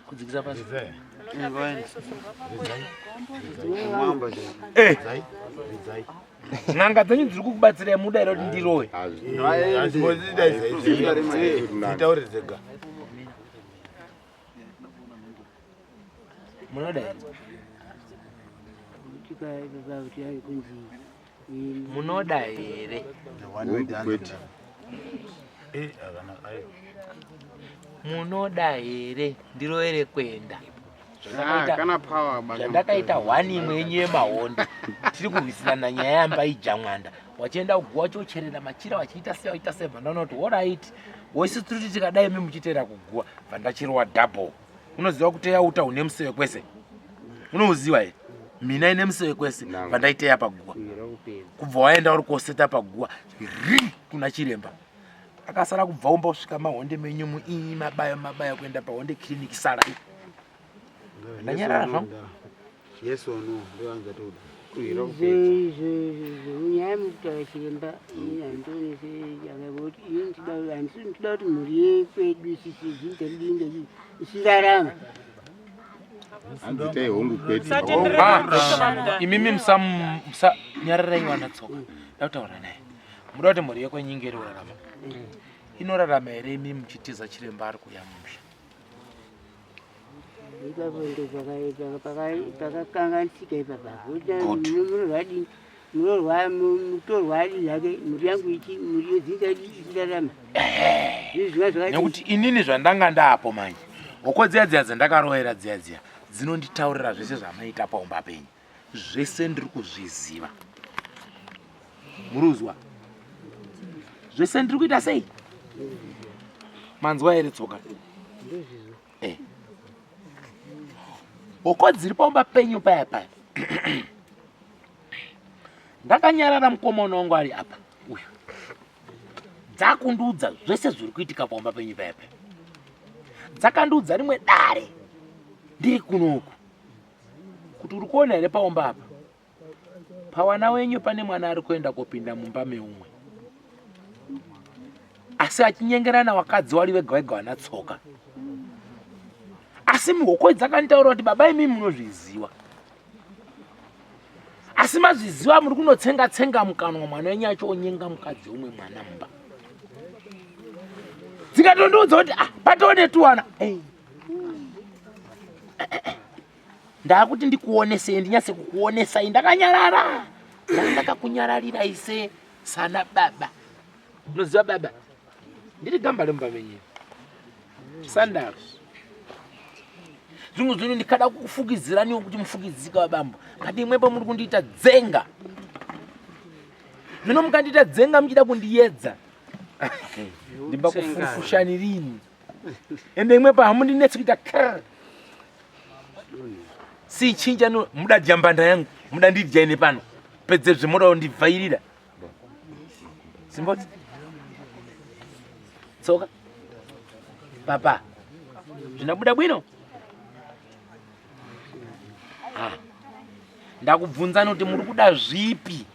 Kudzikisa pasi. N'anga dzenyu dziri kukubatsirai muda here kuti ndirowe? Taure dzega. Munoda here? Munoda here? Kwete. Munoda here ndirovere kuenda? Ah, kana power baka. Zvandakaita hwani imwe yenyu yemahonde tiri kurwisirana nyaya yambaija mwanda wachienda kuguwa chocherera machira wachiita sei wachiita sei bvandaona kuti horait woisi tiri kuti tikadai mi muchiteera kuguwa bvandachirowa double. Unoziva kuteya uta une museve kwese? Unouziva here? Mina ine museve kwese bvandaiteya paguwa kubva waenda uri koseta paguwa ri kuna chiremba akasara kubva umba kusvika mahonde menyu muii mabaya mabaya kuenda pahonde clinic sarai ndanyarara zvangu. Yes or no ndoanza toda. Nyaya mukutaura chiremba ini handioni seyakati ini ndida handisi ndida kuti mhuri yekwedu isisi dzinza redu isirarama. Handitai hongu kwete. Imimi musa nyararai wana tsoka ndakutaura naye. Muda kuti mhuri yekwenyu inge iri kurarama. Inorarama here imi muchitiza chiremba ari kuuya mumusha? Ipapo ndo pakakanganisika ipapa. Munorwadii? Munorwa mutorwa adi zvake mhuri yangu ichi mhuri yedzinza yedu ichirarama. Izvi zvakati Nekuti inini zvandanga ndaapo manje hoko dziya dziya dzandakaroera dziya dziya dzinonditaurira zvese zvamaita paumba penyu zvese ndiri kuzviziva. Muruzwa zvese ndiri kuita sei? Manzwa here tsoka? Hoko dziri paumba penyu paya paya ndakanyarara mukomana wangu ari apa uyu dzakundiudza zvese zviri kuitika paumba penyu paya paya. Dzakandiudza rimwe dare ndiri kunoku kuti uri kuona here paumba apa pawana wenyu pane mwana ari kuenda kopinda mumba meumwe asi achinyengerana wakadzi wari vega vega wana tsoka. Asi mihoko dzakanditaura kuti baba imi munozviziva asi mazviziva muri kunotsenga tsenga mukanwa mwana wenyu acho onyenga mukadzi umwe mwana mumba. Dzikatondiudza kuti ah, patone tuwana hey. Ndakuti ndikuonesei ndinyatse kukuonesai ndakanyarara ndakakunyararirai se sana baba. Unoziva baba ndiri gamba remumba menyu sandaro zvimwe zvinhu ndikada kukufukidziraniwo kuti mufukidzika wabambo kati imwepo muri kundiita dzenga zvino mukandiita dzenga muchida kundiyedza ndimba kufufushanirini ende imwepo hamundinetsi kuita kr si chinja no muda jambanda yangu muda ndidyaine pano pedzezve moda kundivhairira simboti tsoka papa zvinabuda bwino. Ndakubvunzani kuti muri kuda zvipi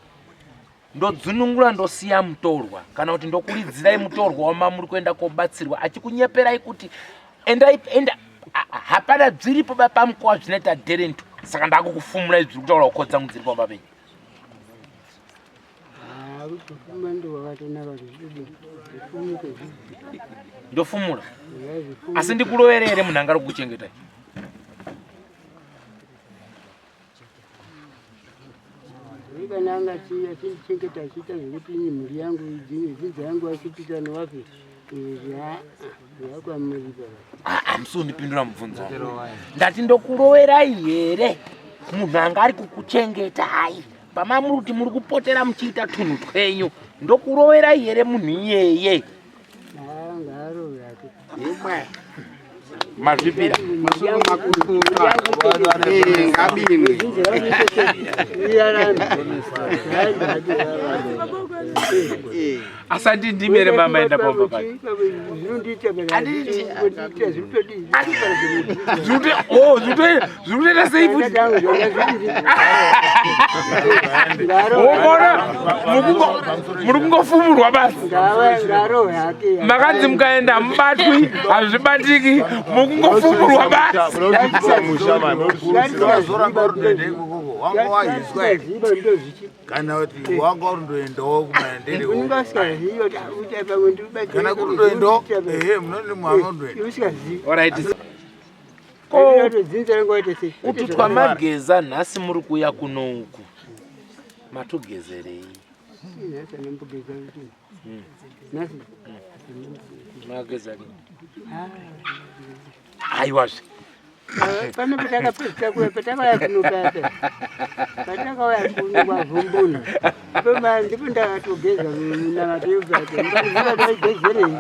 ndodzunungura ndosiya mutorwa kana kuti ndokuridzirai mutorwa wama muri kuenda kobatsirwa achikunyeperai kuti endai enda hapana dziripo bapamukowa zvinoita dherentu saka ndakukufumurai zviri kutaura kuko dzangu dziri pamba penyu. Ndofumura asi ndikurovere here munhu anga ari kukuchengetai? Kana anga achindichengeta achiita zvekuti ini mhuri yangu dzinza yangu achipita nowapi zvakwamuri baba. Musi undipindura mubvunzo ndati ndokuroverai here munhu anga ari kukuchengetai pama muri kuti muri kupotera muchiita tunhu twenyu ndokuroverai here munhu iyeye? Ngaarove hake. Mazvipira ngabinwe. Asati ndimere mama enda pamba pake. Zvikutoita sei futi? Wokona muri kungofumurwa basi. Makanzi mukaenda hamubatwi hazvibatiki mukungofumurwa basi. Wanga wahiswa here? Kana kuti wanga uri ndoendawo kumaendere. Unenge usikazivi kuti uta pamwe ndikubatsire. Kana kuri ndoendawo, ehe, munoti mwanga ndoenda. Usikazivi. Alright. Ko dzinza rangu waita sei? Kuti twamageza nhasi muri kuuya kuno uku. Matogezerei? Nhasi anambogeza kuti. Nhasi. Mageza lini? Aiwazve. Pane patakapedzisa kuya patakauya kuno paya paya. Patakauya kuno kwavhumbuna. Ndipo ndakatogeza munamato yobvata. Ndikaziva taigezerei.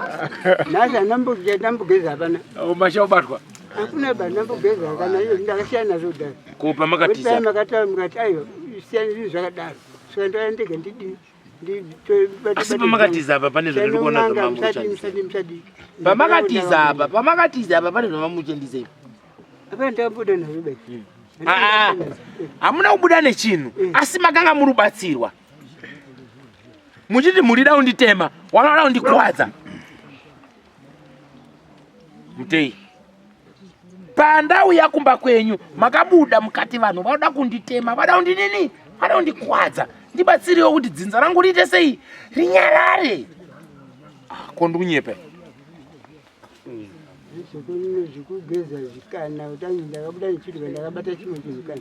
Nhasi andambogeza hapana. Masha ubatwa. Hakuna ba ndambogeza kana iyo ndakasiyana nazvo kudhara. Ko pamakatiza? Kuti makataura mukati aiwa siyana zvinhu zvakadaro. Saka ndauya ndega ndidii. Asi pamakatiza apa pane zvandiri kuona Musadi zvamamuchandisa. musadi musadi. Pamakatiza apa, pamakatiza apa pane zvamamuchandisa ipi. Hapana ndakabuda nazvo bai. Ah, hamuna kubuda nechinhu asi makanga muri kubatsirwa muchiti murida kunditema wanoda kundikwadza mutei pandauya kumba kwenyu makabuda mukati vanhu vanoda kunditema vada kundinini vada kundikwadza ndibatsiriwo kuti dzinza rangu riite sei rinyarare. Ah, ko ndikunyepa? Zvekugeza zvikana kuti ndakabuda nechiro ndakabata chimwe chinhu kana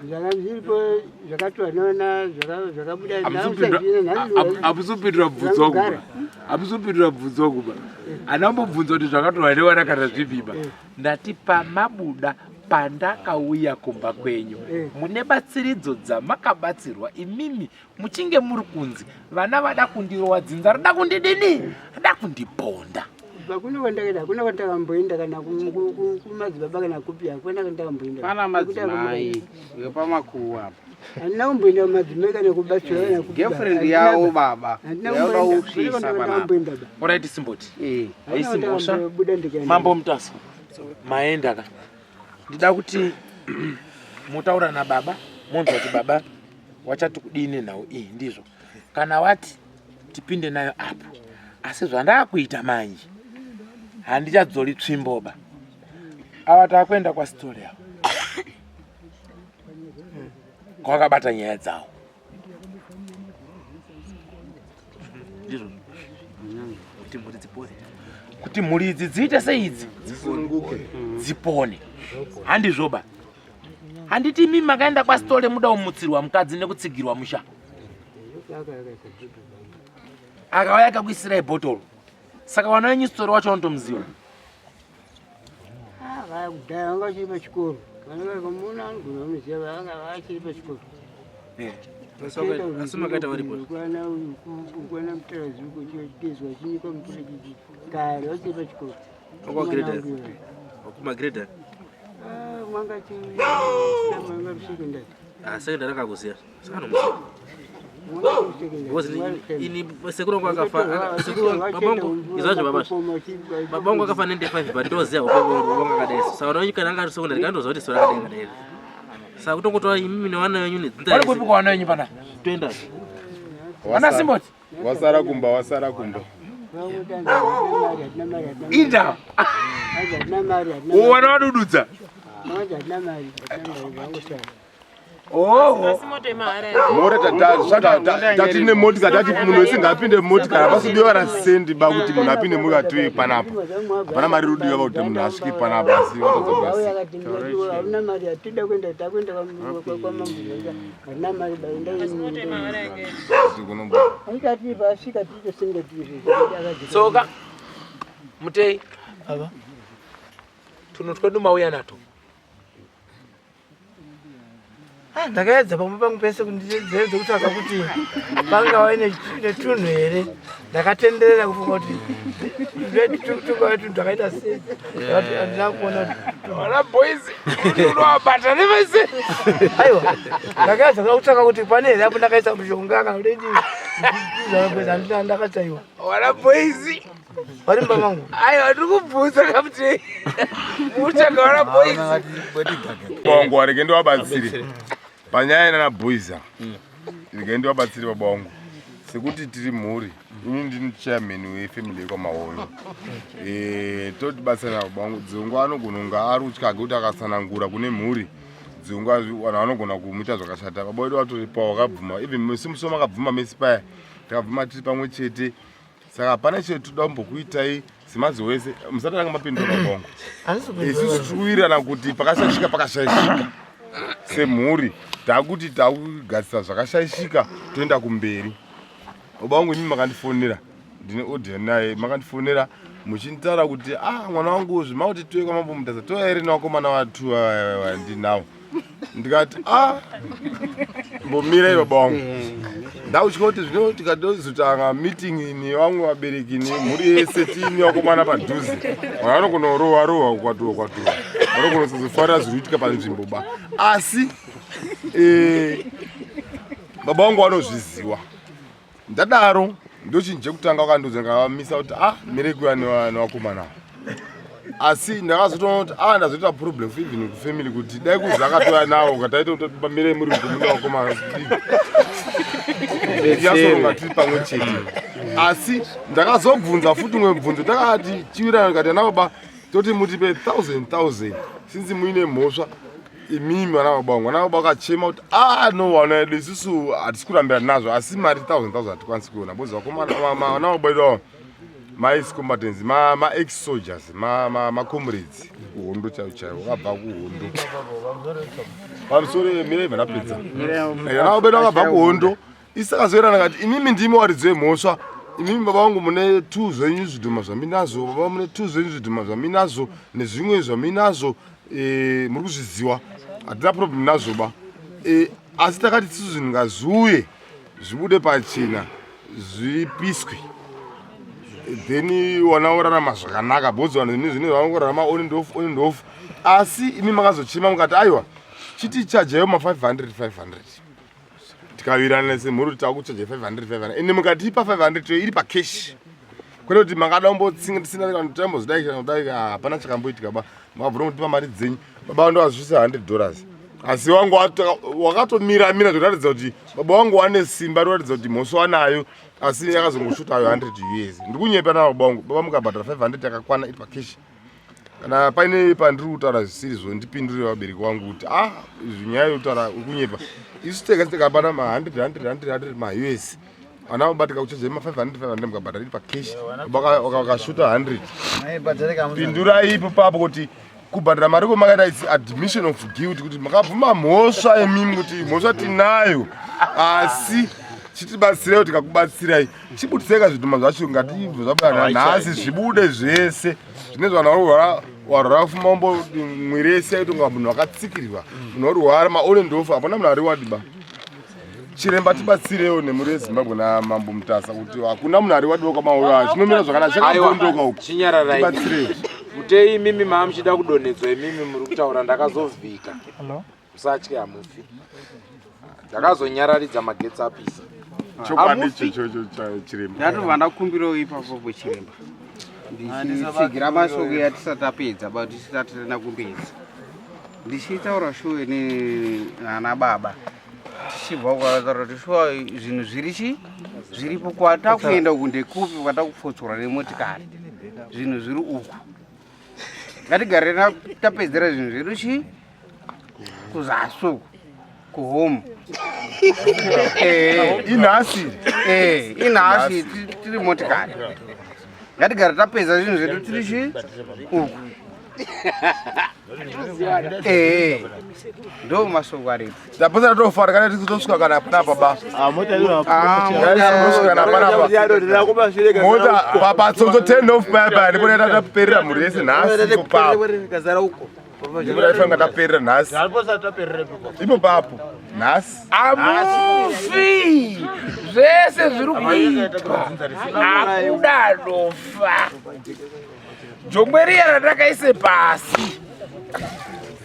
zvanga zviripo zvakatorwa naona zvakabuda. Hamusopindura bvunzo wangu ba, hamusopindura bvunzo wangu ba. Handambobvunza kuti zvakatorwa newana kana zvipiba. Ndati pamabuda pandakauya kumba kwenyu mune batsiridzo dzamakabatsirwa imimi muchinge muri kunzi vana vada kundirowa, dzinza rada kundidini, rada kundiponda. Hakuna kwandakaenda, hakuna kwandakamboenda kana kumadzibaba kana kupi, hakuna kwandakamboenda. Pana madzimai wepamakuwa apa. Handina kumboenda kumadzimai kana kubatsirwa kana kupi. Girlfriend yavo baba Handina yaoda kumboenda, kusvisa hakuna panapa. kwandakamboenda ba. Alright, simboti haisi Hakuna mhosva. kwandakambobuda ndikaenda. Mambo Mutasa, maenda ka. Ndida kuti mutaura nababa monzwa kuti baba wachati kudini nhau iyi. Ndizvo kana wati tipinde nayo apo, asi zvandaakuita manje handichadzori tsvimboba. Ava taakuenda kwasitori ava kwakabata nyaya dzawo. Ndizvo kuti mhuri dzipore. Kuti mhuri idzi dziite seidzi dzisununguke, dzipone. Handizvoba? Handiti imi makaenda kwasitole muda kumutsirwa mukadzi nekutsigirwa musha? Akauya akakuisirai bhotoro, saka wana wenyu sitori wacho unotomuziva. Ah, kudhaya vanga vachiri pachikoro. Vana vakamuna anogona vanoziva vanga vachiri pachikoro. Asi makaita varipo? Kwana mutarazi uko chigezwa chinyikwa mvura chichi kare vachiri pachikoro. Kumagrade? Ah, mwanga chi mwanga sekondari. Ah, secondary akakuziya, saka anomuziva. Because ini sekuru wangu akafa, sekuru babangu izvazvo baba vangu akafa 95, but ndoziva upe wangu akadai. Saka vana kana anga ari secondary kandoziva kuti sora akadai akadai. Saka kutongotora imimi nevana venyu nedzinza. Vari kupi kwawana wenyu pana? Toenda. Vana Simboti. Wasara kumba, wasara kumba. Inda wana wadududza. Oho. Mota tatine motikari, tati munhu wese ngaapinde mumotikari. Hapasidiwa kana sendi ba kuti munhu apinde mumotikari tiuye panapa. Hapana mari rudiwa pa kuti munhu asvike panapa, asi watadza kurasika. Hauna mari, hatida kuenda, takuenda kwamambo, hatina mari. Baendaikati pasvika titosenga. Tsoka mutei tunhu twedu mauya nato. Ah, ndakaedza pamwe pangu pese kundiedze kutsvaka kuti pangava netunhu here. Ndakatenderera kufunga kuti tungave tunhu twakaita sei. Ndakati handina kuona. Vana boys unovabata nevese. Aiwa, ndakaedza kuda kutsvaka kuti pane here apo ndakaisa mushonga kana kuti handina, ndakachaiwa. Vana boys vari mumba mangu. Aiwa, ndiri kubvunza kamutei mutsvaga vana boys. Baba wangu, warege ndiwabatsire panyaya inana boys ava. Rege ndiwabatsire baba wangu, sekuti tiri mhuri. Ini ndini chairman wefamily yekwamahoyo. Totibatsirana baba wangu. Dzongo anogona kunge ari kutyage kuti akatsanangura kune mhuri. dzungu vanhu vanogona kumuita zvakashata. Baba wedu vatoripawo vakabvuma, even musi musi wamakabvuma mesi paya takabvuma tiri pamwe chete. Saka hapana chetoda kumbokuitai semadzi wese musatanga mapindura baba wangu. Isusu tiri kuwirirana kuti pakashaishika pakashaishika semhuri, takuti takugadzisa zvakashaishika toenda kumberi. Baba wangu imi makandifonera, ndine audio naye, makandifonera muchinditaura kuti ah mwana wangu zvimakuti tuye kwamambo Mutasa toya here nevakomana vatu ndinawo. Ndikati ah mbomirai baba wangu, ndakutya kuti zvino tikatozotanga meeting nevamwe vabereki nemhuri yese tiine vakomana padhuze, vanhu vanogona kurohwa rohwa kwatuwa kwatuwa, vanogona kusazofarira zviri kuitika panzvimbo ba. Asi baba vangu vanozviziwa. Ndadaro ndochinhu chekutanga vakandiudza, ndikavamisa kuti ah mirei kuya nevakomana. Asi ndakazotoona kuti ah ndazoita problem even kufamily kuti dai kuzi akatouya nawo kataita pamirei muri kumuna vakomana yasoronga tiri pamwe chete. Asi ndakazobvunza futi umwe mubvunzo, takati chiwirana ndikati ana baba toti mutipe 1000 1000 since muine mhosva imimi vana baba vangu. Vana baba vakachema kuti ah no vana vedu isusu hatisi kurambira nazvo, asi mari 1000 1000 hatikwanisi kuiona because vakomana vana baba vedu ava ma-ex combatants, ma-ex soldiers, ma-comrades kuhondo chaivo chaivo vakabva kuhondo. Pamusoro mirai vandapedza. Vana baba vedu vakabva kuhondo, isi takazoerana kati imimi ndimi waridzi wemhosva, imimi baba vangu mune 2 zvenyu zvidhuma zvaminazvo, baba mune 2 zvenyu zvidhuma zvaminazvo nezvimwe zvaminazvo, muri kuzviziwa, hatina problem nazvo ba. Asi takati isusu zvinhu ngazviuye zvibude pachena zvipiswe, then wana orarama zvakanaka because vanhu zvine zvine vanongorarama on and off, on and off. Asi imi makazochema mukati aiwa chiti chajaiwo ma 500 500, tikawirirana semhuri kuti takuchaja 500 500, ende mukatipa 500 iri pacash, kwete kuti makada kumbotsinga tisina kana tambozodai kana kudai, hapana chakamboitika ba. Makabvuna kutipa mari dzenyu baba vangu ndovazvisa $100, asi wangu wakatomira mira zvoratidza kuti baba wangu wane simba roratidza kuti mhosva wanayo, asi yakazongoshuta ayo 100 years. Ndiri kunyepa na baba wangu? Baba mukabhadhara 500 yakakwana iri pacash, kana paine pandiri kutaura zvisirizvo ndipindure vabereki vangu kuti ah izvi nyaya yekutaura uri kunyepa. Isu tega tikabata ma 100 100 100 100 ma US, vana vabatika kuchaja ma 500 500 mukabhadhara iri pacash, wakashuta 100. Pindurai ipo papo kuti kubhadhara mari kwemakaita is admission of guilt, kuti makabvuma mhosva imimi kuti mhosva tinayo, asi chitibatsirai kuti tikakubatsirai chibudisai zvidhuma zvacho, ngatibve zvabuda nhasi zvibude zvese zvine zvanhu varwara warwara fuma umbo mwiri yese yaitonga munhu akatsikirwa, munhu orwara maone ndofa, hapana munhu ari wadiba. Chiremba tibatsirewo nemhuri yeZimbabwe namambo Mutasa kuti hakuna munhu ari wadiwa kwamauyo chinomira zvakanaka chakabondoka uku. Chinyararai. Tibatsirewo. Mutei imimi maamuchida kudonhedzwa, imimi muri kutaura ndakazovhika. Musatye, hamufi. Ndakazonyararidza magetsi apisa. Chokwadi. Hamufi. Ichocho chiremba. Ndatobva ndakumbirawo ipapo chiremba, ndichitsigira mashoko yatisati tapedza ba tisati taenda kumbedzi, ndichitaura shuwe nana baba tichibva ukataura kuti shuwa zvinhu zviri chi zviripo kwatakuenda uku ndekupi kwatakupfotsorwa nemotikari, zvinhu zviri uku, ngatigare tapedzera zvinhu zvedu chi kuzasi uku kuhome. Inhasi. Inhasi tiri motikari, ngatigare tapedza zvinhu zvedu tiri chi uku. Ndo mashoko aripo. Tapota tofara kana tisitosvika kana panapa ba. Tosvika kana panapa. Mota patsonzo 10 off paya paya ndipo taperera mhuri yese nhasi ipo papo. Ndipo taifanira taperera nhasi. Ipo papo nhasi. Amufi, zvese zviri kuitwa akuda nofa. Jongwe riya ratakaise pasi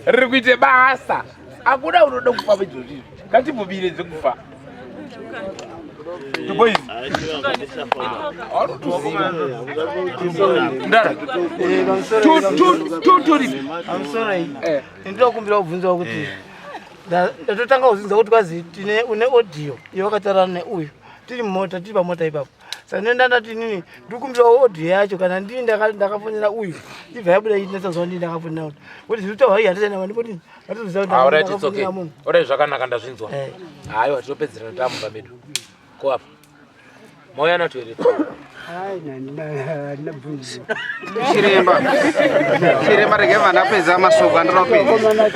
riri kuite basa, akuda unoda kufa izvozvizvi, ngatimbobire dzekufa. Boys. Anotoziva. Ndara. Tu tu tu. Pamusoro ndinokumbira kubvunzawo kuti ndatotanga kuzvinzwa kuti kwazi tine une audio yawakataura neuyu tiri mumota, tiri pamota ipapo. Saka nenda ndati inini ndikumbira audio yacho kana ndini ndakafonera uyu ibva yabuda ichinetsa zuva ndini ndakafonera uyu. Kuti zviri kutaurwa iyi handisina mandipoti ndatoziva kuti Ah, alright, it's okay. ndakafonera munhu. Alright, zvakanaka ndazvinzwa. Haiwa tinopedzerana tamumba medu. Ko apa? Mauya nato here? Ai, handina bvunzo. Chiremba, chiremba, rege vandapedza masoko andinopedza.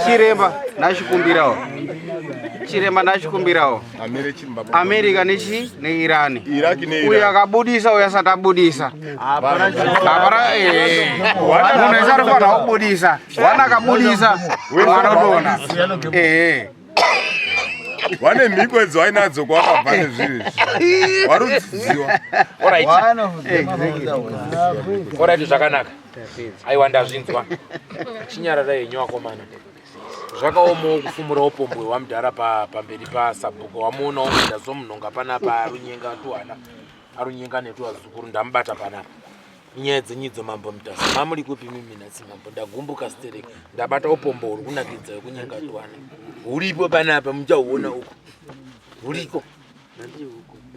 Chiremba, ndachikumbirawo. Chiremba, ndachikumbirawo. America nechi neIran. Iraq neIran. Uyu akabudisa, uyu asati abudisa. Hapana eh. Munhu wese anofanira kubudisa. Wana akabudisa, anodona. Eh. Wane mhiko idzo wainadzo kwawakabva nezviri izvi warudzidziwa. Alright. Alright, zvakanaka. Aiwa ndazvinzwa. Chinyararai henyu vakomana. Zvakaomawo kufumura upombwe hwamudhara pamberi pasabhuku wamuonawo ndazomunhonga panapa arunyenga tuhana arunyenga netuwazukuru ndamubata panapa. Nyaya dzenyu idzo mambo Mutasa mamuri kupi mimi nhasi mambo ndagumbuka stereki ndabata upombo huri kunakidza wekunyenga tuwana huripo panapa muchahuona uko huriko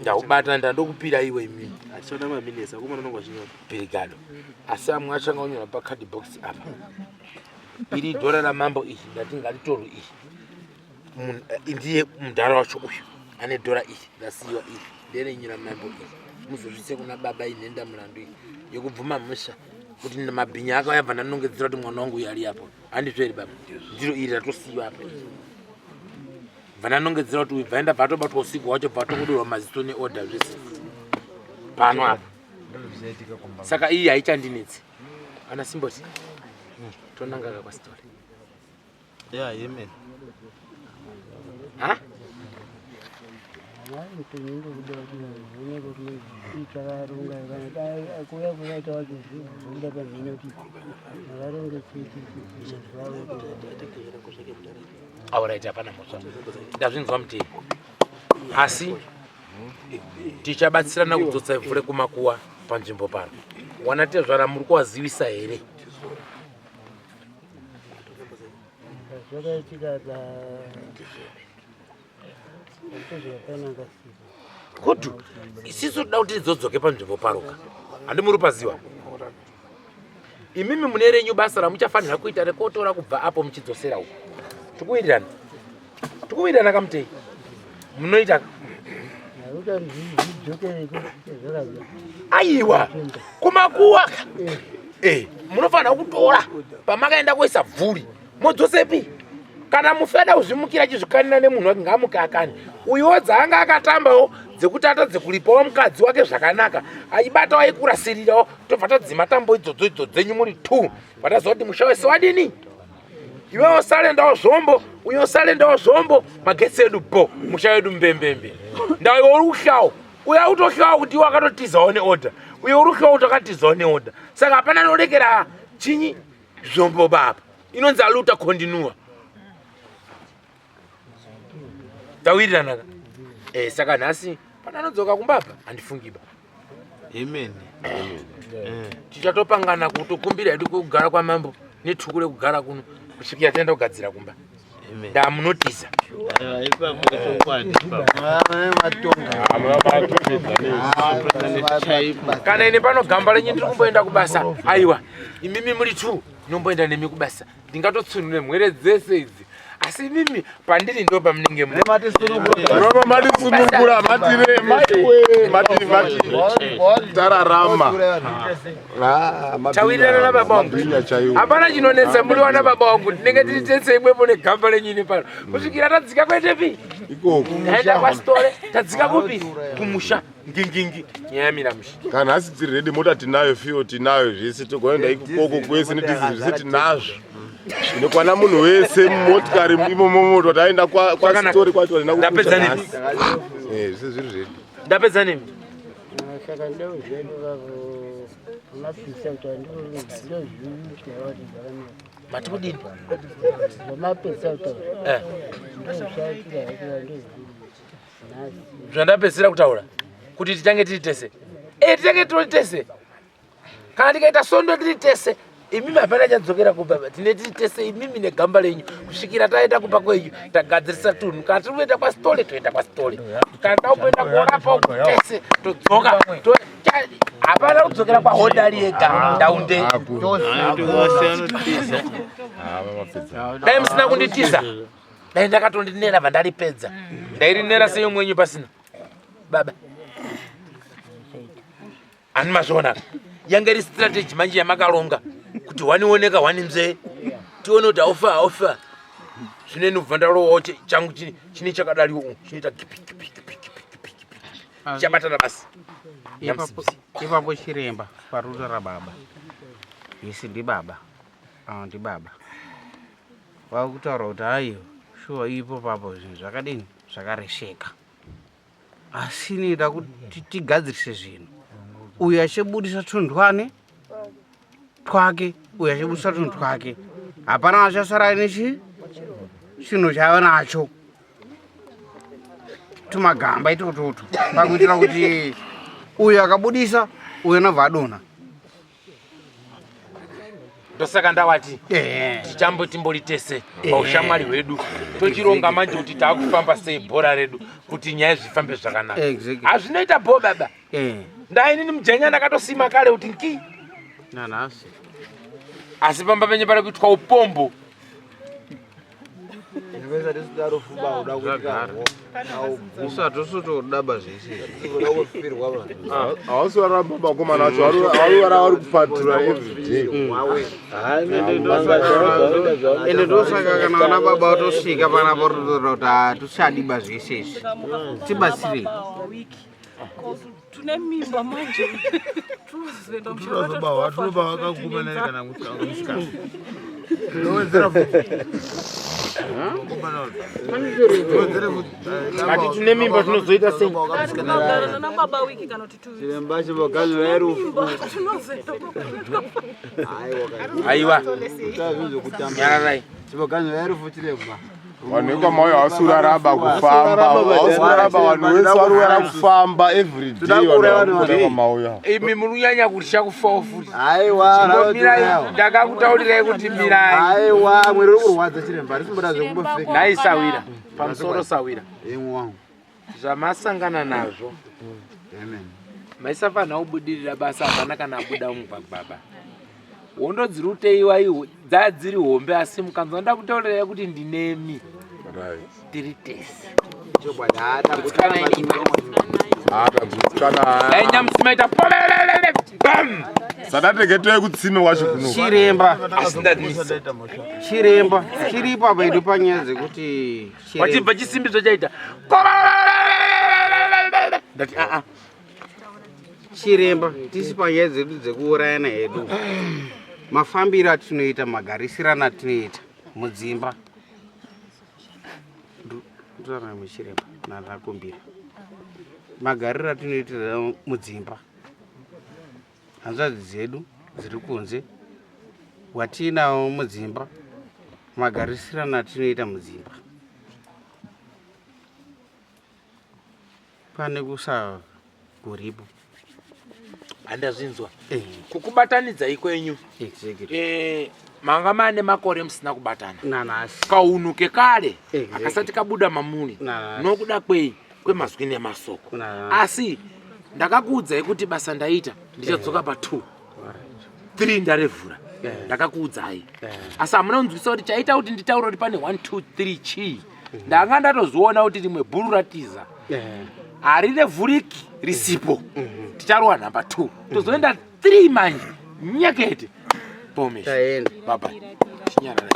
ndaubata ndandokupira iwe imimi pirigado asi amwe achanga unyora pacard box apa iri dhora ramambo iri ndati ngaritorwe iri Ndiye mudhara wacho uyu ane dhora iri rasiyiwa iri nderenyu ramambo iri muzozvise kuna baba inhenda mulandu iyi yekubvuma mhosva kuti mabhinya akauya bva ndanongedzera kuti mwana wangu uyu ari apo handizvo here baba ndiro iri ratosiyiwa apa iri bva ndanongedzera kuti uyu bvaenda bva atobatwa usiku hwacho bva atongodorwa maziso neorder zvese pano apa saka iyi haichandinetsi ana simboti tonangaka kwasitori Yeah, amen. Ha? Alright, hapana mhosva. Ndazvinzwa mutei. Asi tichabatsirana kudzotsa ivhu rekumakuwa panzvimbo pano. Wanatezvara muri kuwazivisa here? Zvakaitika pa Kudu isisu toda kuti tidzodzoke panzvimbo paroka handi muri paziwa imimi mune renyu basa ramuchafanira kuita rekotora kubva apo muchidzosera uko tikuwirirana tikuwirirana kamutei munoita aiwa kumakuwa eh, munofanira kutora pamakaenda kuisa bvuri modzosepi kana mufi ada kuzvimukira achizvikanira nemunhu wake ngaamuke akane uyuwo dzaanga akatambawo dzekuti atadze kuripawo mukadzi wake zvakanaka aibatawo aikurasirirawo tobva tadzima tambo idzodzo idzo dzenyu muri two vataziva kuti musha wese wadini iwe usalendawo zvombo uye usalendawo zvombo magetsi edu bo musha wedu mbembembe ndau iwe uri kuhlawo uye utohlawo kuti iwe akatotizawo neorder uye uri kuhlawo kuti akatizawo neorder saka hapana anorekera chinyi zvombo baba inonzi aluta continua tawirirana ka eh, saka nhasi pana anodzoka kumba apa handifungiba Amen. Tichatopangana kutokumbira hedu kugara kwamambo netuku rekugara kuno kusvikira taenda kugadzira kumba. Ndamunotiza. Kana ine pano gamba renyu ndiri kumboenda kubasa. Aiwa, imimi muri two nomboenda nemi kubasa. Ndingatotsunure mhwere dzese idzi. Asi imimi pandiri ndo pamunenge muri. Roma matisunungura matire maiwe mati mati tararama. Tawirirana nababa wangu. Hapana chinonetsa muri wana baba wangu. Tinenge tiri tese imwepo negamba renyu ini pano. Kusvikira tadzika kuendepi? Ikoko. Taenda kwasitore, tadzika kupi? Kumusha. Ngingingi. Nyaya yamira musha. Kana nhasi tiri ready mota tinayo fuel tinayo zvese togoenda ikoko kwese nedizil zvese tinazvo. Inokwana munhu wese mumotikari imomo moto taenda kwasitori kwacho hatina Ndapedza nemi. Eh, zvese zviri ready. Ndapedza nemi. Saka ndo zvedu vavo mapisa kuti ndozviitawo kuti zvakanaka. Mati kudini? Zvamapisa kutaura. Eh. Ndozvichaitira kuti ndozviita. Zvandapedzisira kutaura kuti tichange tiri tese. Eh, tichange tiri tese. Kana tikaita sondo tiri tese. Imimi hapana chadzokera kumba ba. Tine tiri tese imimi negamba renyu kusvikira taenda kumba kwenyu tagadzirisa tunhu. Kana tiri kuenda kwaSitole toenda kwaSitole. Kana takuenda korapa uku tese todzoka. Hapana kudzokera kwaHodari yega ndaunde. Dai musina kunditiza. Dai ndakatondinera vandaripedza. Ndairinera seyo mwenyu pasina. Baba. Ani mazviona yanga iri strategy manje yamakalonga kuti wani oneka wani nzee tione kuti haufa haufa zvino ini kubva ndalowawo changu chine chakadariwo umu chinoita kipi kipi kipi kipi kipi kipi chabatana basi ipapo chiremba paruta rababa isi ndibaba ah, ndibaba vakutaura kuti aiwa shuwa ipo papo zvinhu zvakadini zvakaresheka asi inoita kuti tigadzirise zvinhu uyu achibudisa tundwane twake uyu achibudisa tunhu twake hapana achasara nechi chinhu chaiva nacho tumagamba itototo pakuitira kuti uyu akabudisa uyu anobva adonha Ndosaka ndawati tichambo timbori tese paushamwari hwedu tochironga manje kuti taakufamba sei bhora redu kuti nyaya zvifambe zvakanaka. Hazvinoita bho baba. Ndainini mujenya ndakatosima kare kuti nki. Nanhasi. Asi pamba penyu pari kuitwa upombo. Hausi varamba vakomana vacho varivara vari kupatura everyday. Ende ndosaka kana vana baba vatosvika panapa vototaura kuti hatichadiba zvese izvi tibatsirei. Tune mimba manje tunozoenda Tunozobawa, tunobawa kakuguma nani kana musikana. Ndowedzera futi. Ati tune mimba tunozoita sei? Kugara nababa wiki kana kuti Chiremba chiboganzira rufu. tunozoenda Aiwa. Nyararai. Chiboganzira rufu chiremba. Vanhu vekwamauya vasuraraba kufamba, vasuraraba vanhu vese varikuara kufamba everyday vanhu varikubuda kwamauya. Imi muri kunyanya kutya kufawo futi. Aiwa, Chimbomirai, ndakakutaurirai kuti mirai. Aiwa, mwiri uri kurwadza chiremba, harisi zvekumbofeka. Nhai Sawira, pamusoro Sawira. Imwe wangu. Zvamasangana nazvo. Amen. Maisafanira kubudirira basa hapana kana abuda mumugwagwa. Hondo dziri kuteiwa iho dzadziri hombe asi mukanzwa ndakutaurirai kuti ndinemi. Tiri tese. Dai nyamusi maita polelelele bam. Sadategetei kutsime wacho kuno. Chiremba. Asi ndadinisa. Chiremba chiripo apa edu panyaya dzekuti Wachibva chisimbi zvachaita. Ndati a a. Chiremba tisi panyaya dzedu dzekuurayana hedu. Mafambiro atinoita magarisirano atinoita mudzimba. Ndorarama chiremba narakumbira. Magariro atinoitira mudzimba. Hanzvadzi dzedu dziri kunze watiinawo mudzimba magarisirano atinoita mudzimba. Pane kusaguripo. Handazvinzwa. Kukubatanidzai kwenyu. Exactly. Manga mane makore musina kubatana. Nanhasi. Kaunhu kekare akasati kabuda mamuri. Nokuda kwei kwemazwi nemasoko. Asi ndakakuudzai kuti basa ndaita ndichadzoka pa 2. 3 ndarevhura. Ndakakuudzai. Asi hamuna kunzwisa kuti chaita kuti nditaure kuti pane 1 2 3 chii. Ndanga ndatozoona kuti rimwe bhuru ratiza. Harirevhuriki risipo. Ticharowa nhamba 2. Tozoenda 3 manje. Nyekete. Pomesh. Baba. Chinyarara.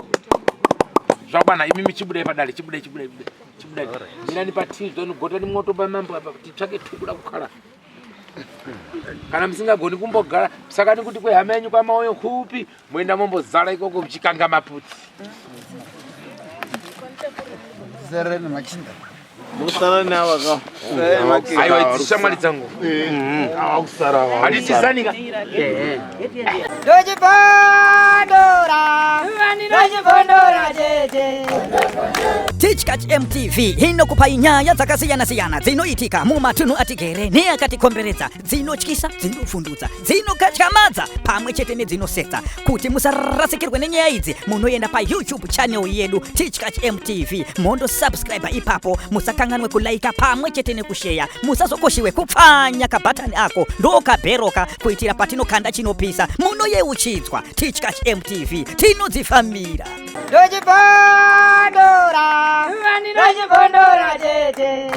Zvakwana imi chibudai padare, chibudai chibudai chibudai. Mirani patizo nogotani mwoto pamambo apa titsvake tukuda kukhala. Kana musingagoni kumbogara saka nekuti kwehama yenyu kwamaoyo kupi moenda mombozara ikoko muchikanga maputsi. Zere nemachinda. Musara neava ka. Aiwa idzi shamwari dzangu. Awakusara. Handitizanika. Ndochibondora, ndochibondora jeje. Tichkach MTV inokupai nyaya dzakasiyana-siyana dzinoitika mumatunhu atigere neakatikomberedza, dzinotyisa, dzinovhundutsa, dzinokatyamadza pamwe chete nedzinosetsa. Kuti musarasikirwe nenyaya idzi, munoenda paYouTube channel yedu Tichkach MTV mondosubscribe ipapo. Musakanganwe kulaika pamwe chete nekusheya. Musazokoshiwe kupfanya kabhatani ako ndokabheroka kuitira patinokanda chinopisa munoyeuchidzwa. Tichkach MTV tinodzifambira. Ndochibondora, ndochibondora chete.